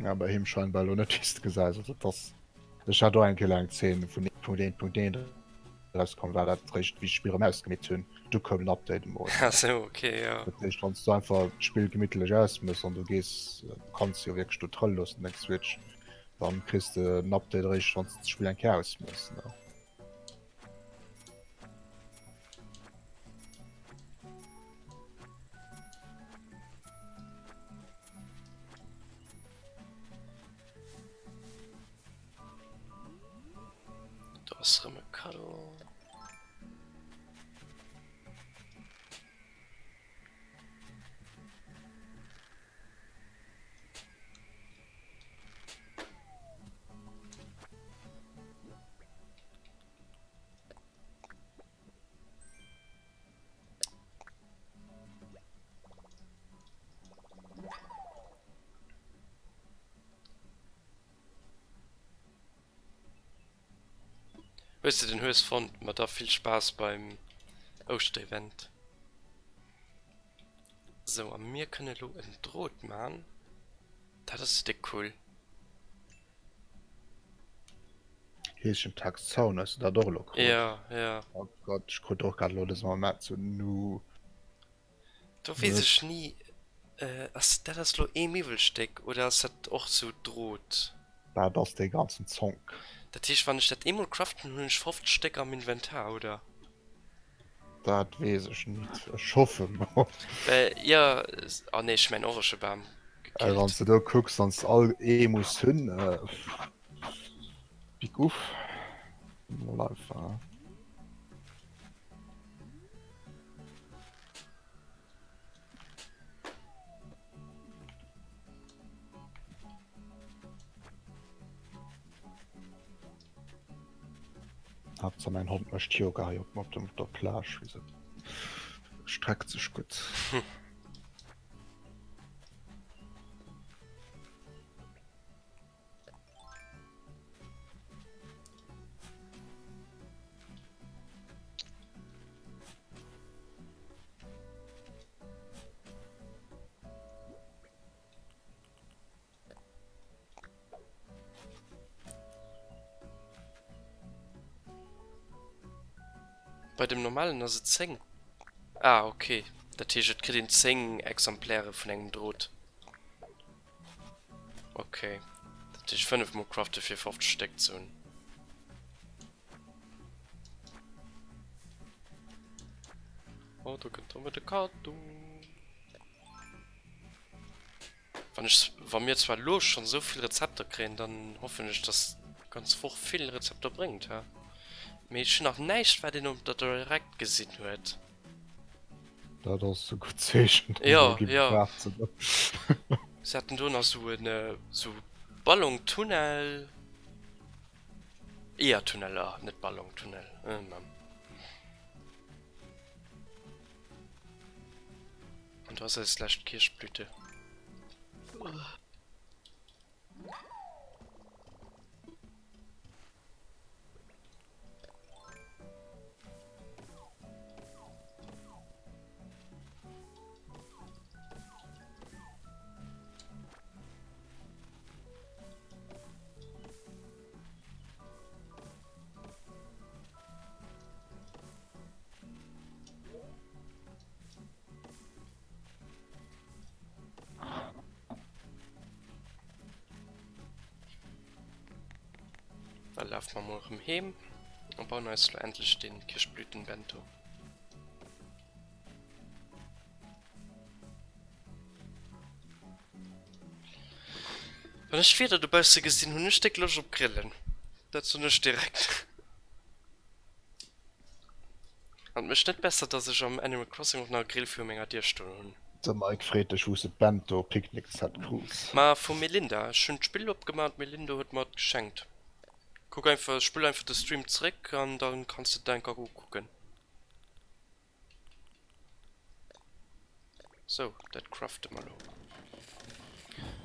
Ja bei him scheinbar elo net wéi s de gesäis. Also et ass, ech hat och eng Kéier laang Zeen vun 1.1.1 erauskomm war dat réischt wéi ech d'Spill erëm ausgemeet hunn, du koum den Update emol. Ah sou ok jo. Dat heescht wann s du einfach d'Spill gemittlech ausmëss an du gees, du kanns jo wierklech do trëlle loossen deng Switch, dann kriss de den Update eréischt wann s de d'Spill eng Kéier ausmëss ne. ass rëm e Kaddo. Hues de den Hues fonnt? Ma da vill Spaass beim Ouschterevent. Sou, a mir kënne lo en Drot man. Dat ass déck cool. Heeschen Tax Zaun, hues de dat och elo krut? Ja, ja. Oh Gott, ech krut och grad elo dëse Moment sou nu. Do weess ech ni, ass dat ass lo ee Miwwelstéck oder ass dat och sou Drot? Dat ass dee ganzen Zonk. Dat heescht wann ech dat eemol craften hunn ech 50 Stéck am Inventar oder? Dat weess ech nit, ech hoffe mol. Well jo, oh nee ech hu mäin Orangebam gekillt. Wann s de do kucks, wann s de all ee muss hunn, pick uff, mol einfach. Haaptsaach mäin Hond mécht Yoga hei op op der Plage, wéi se streckt sech gutt. Bei dem normalen ass et 10. Ah ok, dat heescht et kritt een 10 Exemplaire vun engem Drot. Ok, dat heescht 5 mol crafte fir 50 Stéck ze hunn. Oh, do kënnt erëm de Kaddo. Wann ech, wa mir zwar elo schonn esou vill Rezepter kréien, dann hoffen ech, dass d'ganz Woch vill Rezepter bréngt, he? Mee ech hunn nach näischt, wat een op der Direct gesinn huet. Dat ass e gutt Zeechen. Jo, jo. Se haten do nach sou en sou Ballontunnel, Eeërtunnel, ah, net Ballontunnel, oh Mann. An do ass eis lescht Kirschblüte. Da lafe mer mol erëm heem a bauen eis lo endlech den Kirschblütenbento. Wann ech d'Wieder dobausse gesinn, hunn ech déck Loscht op Grillen. Dat soen ech direkt. An et mécht net besser, dass ech am Animal Crossing och nach e Grill viru menger Dier stoen hunn. De Mike freet dech wous de d'Bento Picknick Set krus. Ma vum Melinda. Ech hunn d'Spill opgemaach an d'Melinda huet mer et geschenkt. Kuck einfach, spull einfach de Stream zeréck an dann kanns de et enker ukucken. Sou, dat crafte mer lo.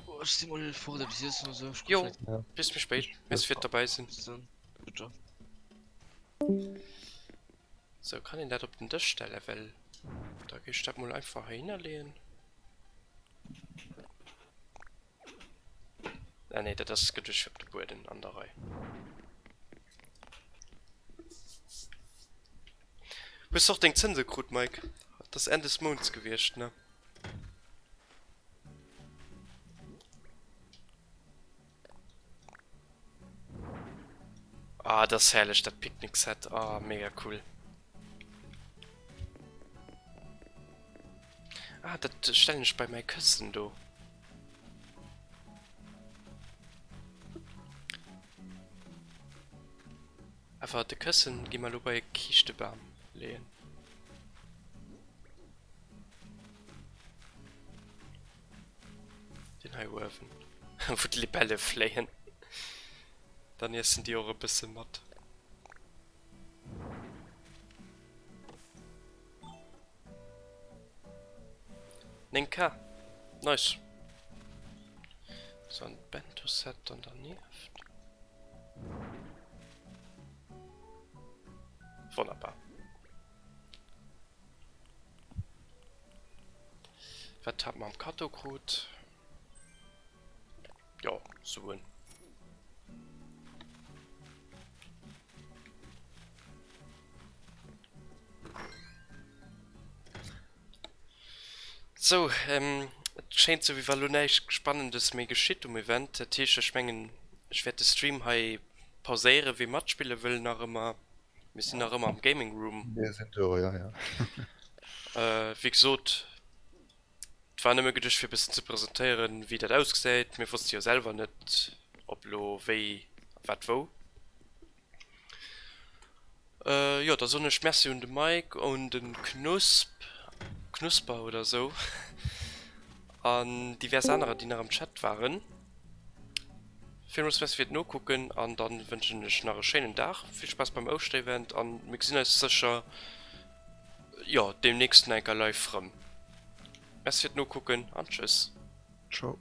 Oh, ech si mol fort eppes iessen oder sou. Ech Jo, bis méi spéit. Merci fir d'derbäi sinn. Bis dann. Ciao, ciao. Sou, kann een dat op den Dësch stellen? Well da géif ech dat mol einfach heihinner leeën. Ah nee, dat ass geduecht fir op de Bueden an der Rei. Hues de och deng Zënse krut, Mike? Et ass Enn des Mounts gewiescht, ne? Ah, dat ass herrlech, dat Picknick-Set. Ah, mega cool. Ah, dat stellen ech bei mäi Këssen do. Awer de Këssen gi mer elo bei e Kiischtebam leeën. Deen hei uewen, wou d'Libelle fléien. Dann iessen déi och e bësse mat. 9K, nice. So, an d'Bento-Set dann dernieft. Wonnerbar. Wat hat mer am Kaddo krut? Jo, Suen. Sou, et schéint sou wéi wa lo näischt Spannendes méi geschitt um Event. Dat heescht, ech mengen ech wäert de Stream hei pauséieren. Wie matspille wëll nach ëmmer, mir sinn nach ëmmer am Gaming Room. Mir sinn do, jo jo. Wéi gesot, et war nëmme geduecht fir e bëssen ze presentéieren, wéi dat ausgesäit. Mir wosste jo selwer net, ob lo wéi wat wou. Jo, da soen ech Merci un de Mike, un de Knusp, Knusper oder sou, an divers anerer, déi nach am Chat waren. Villmools Merci fir d'Nokucken an dann wënschen ech nach e schéinen Dag. Vill Spaass beim Ouschterevent an mir gesinn eis sécher, jo, deemnächst nach eng Kéier live rëm. Merci fir d'Nokucken an tschüss. Ciao.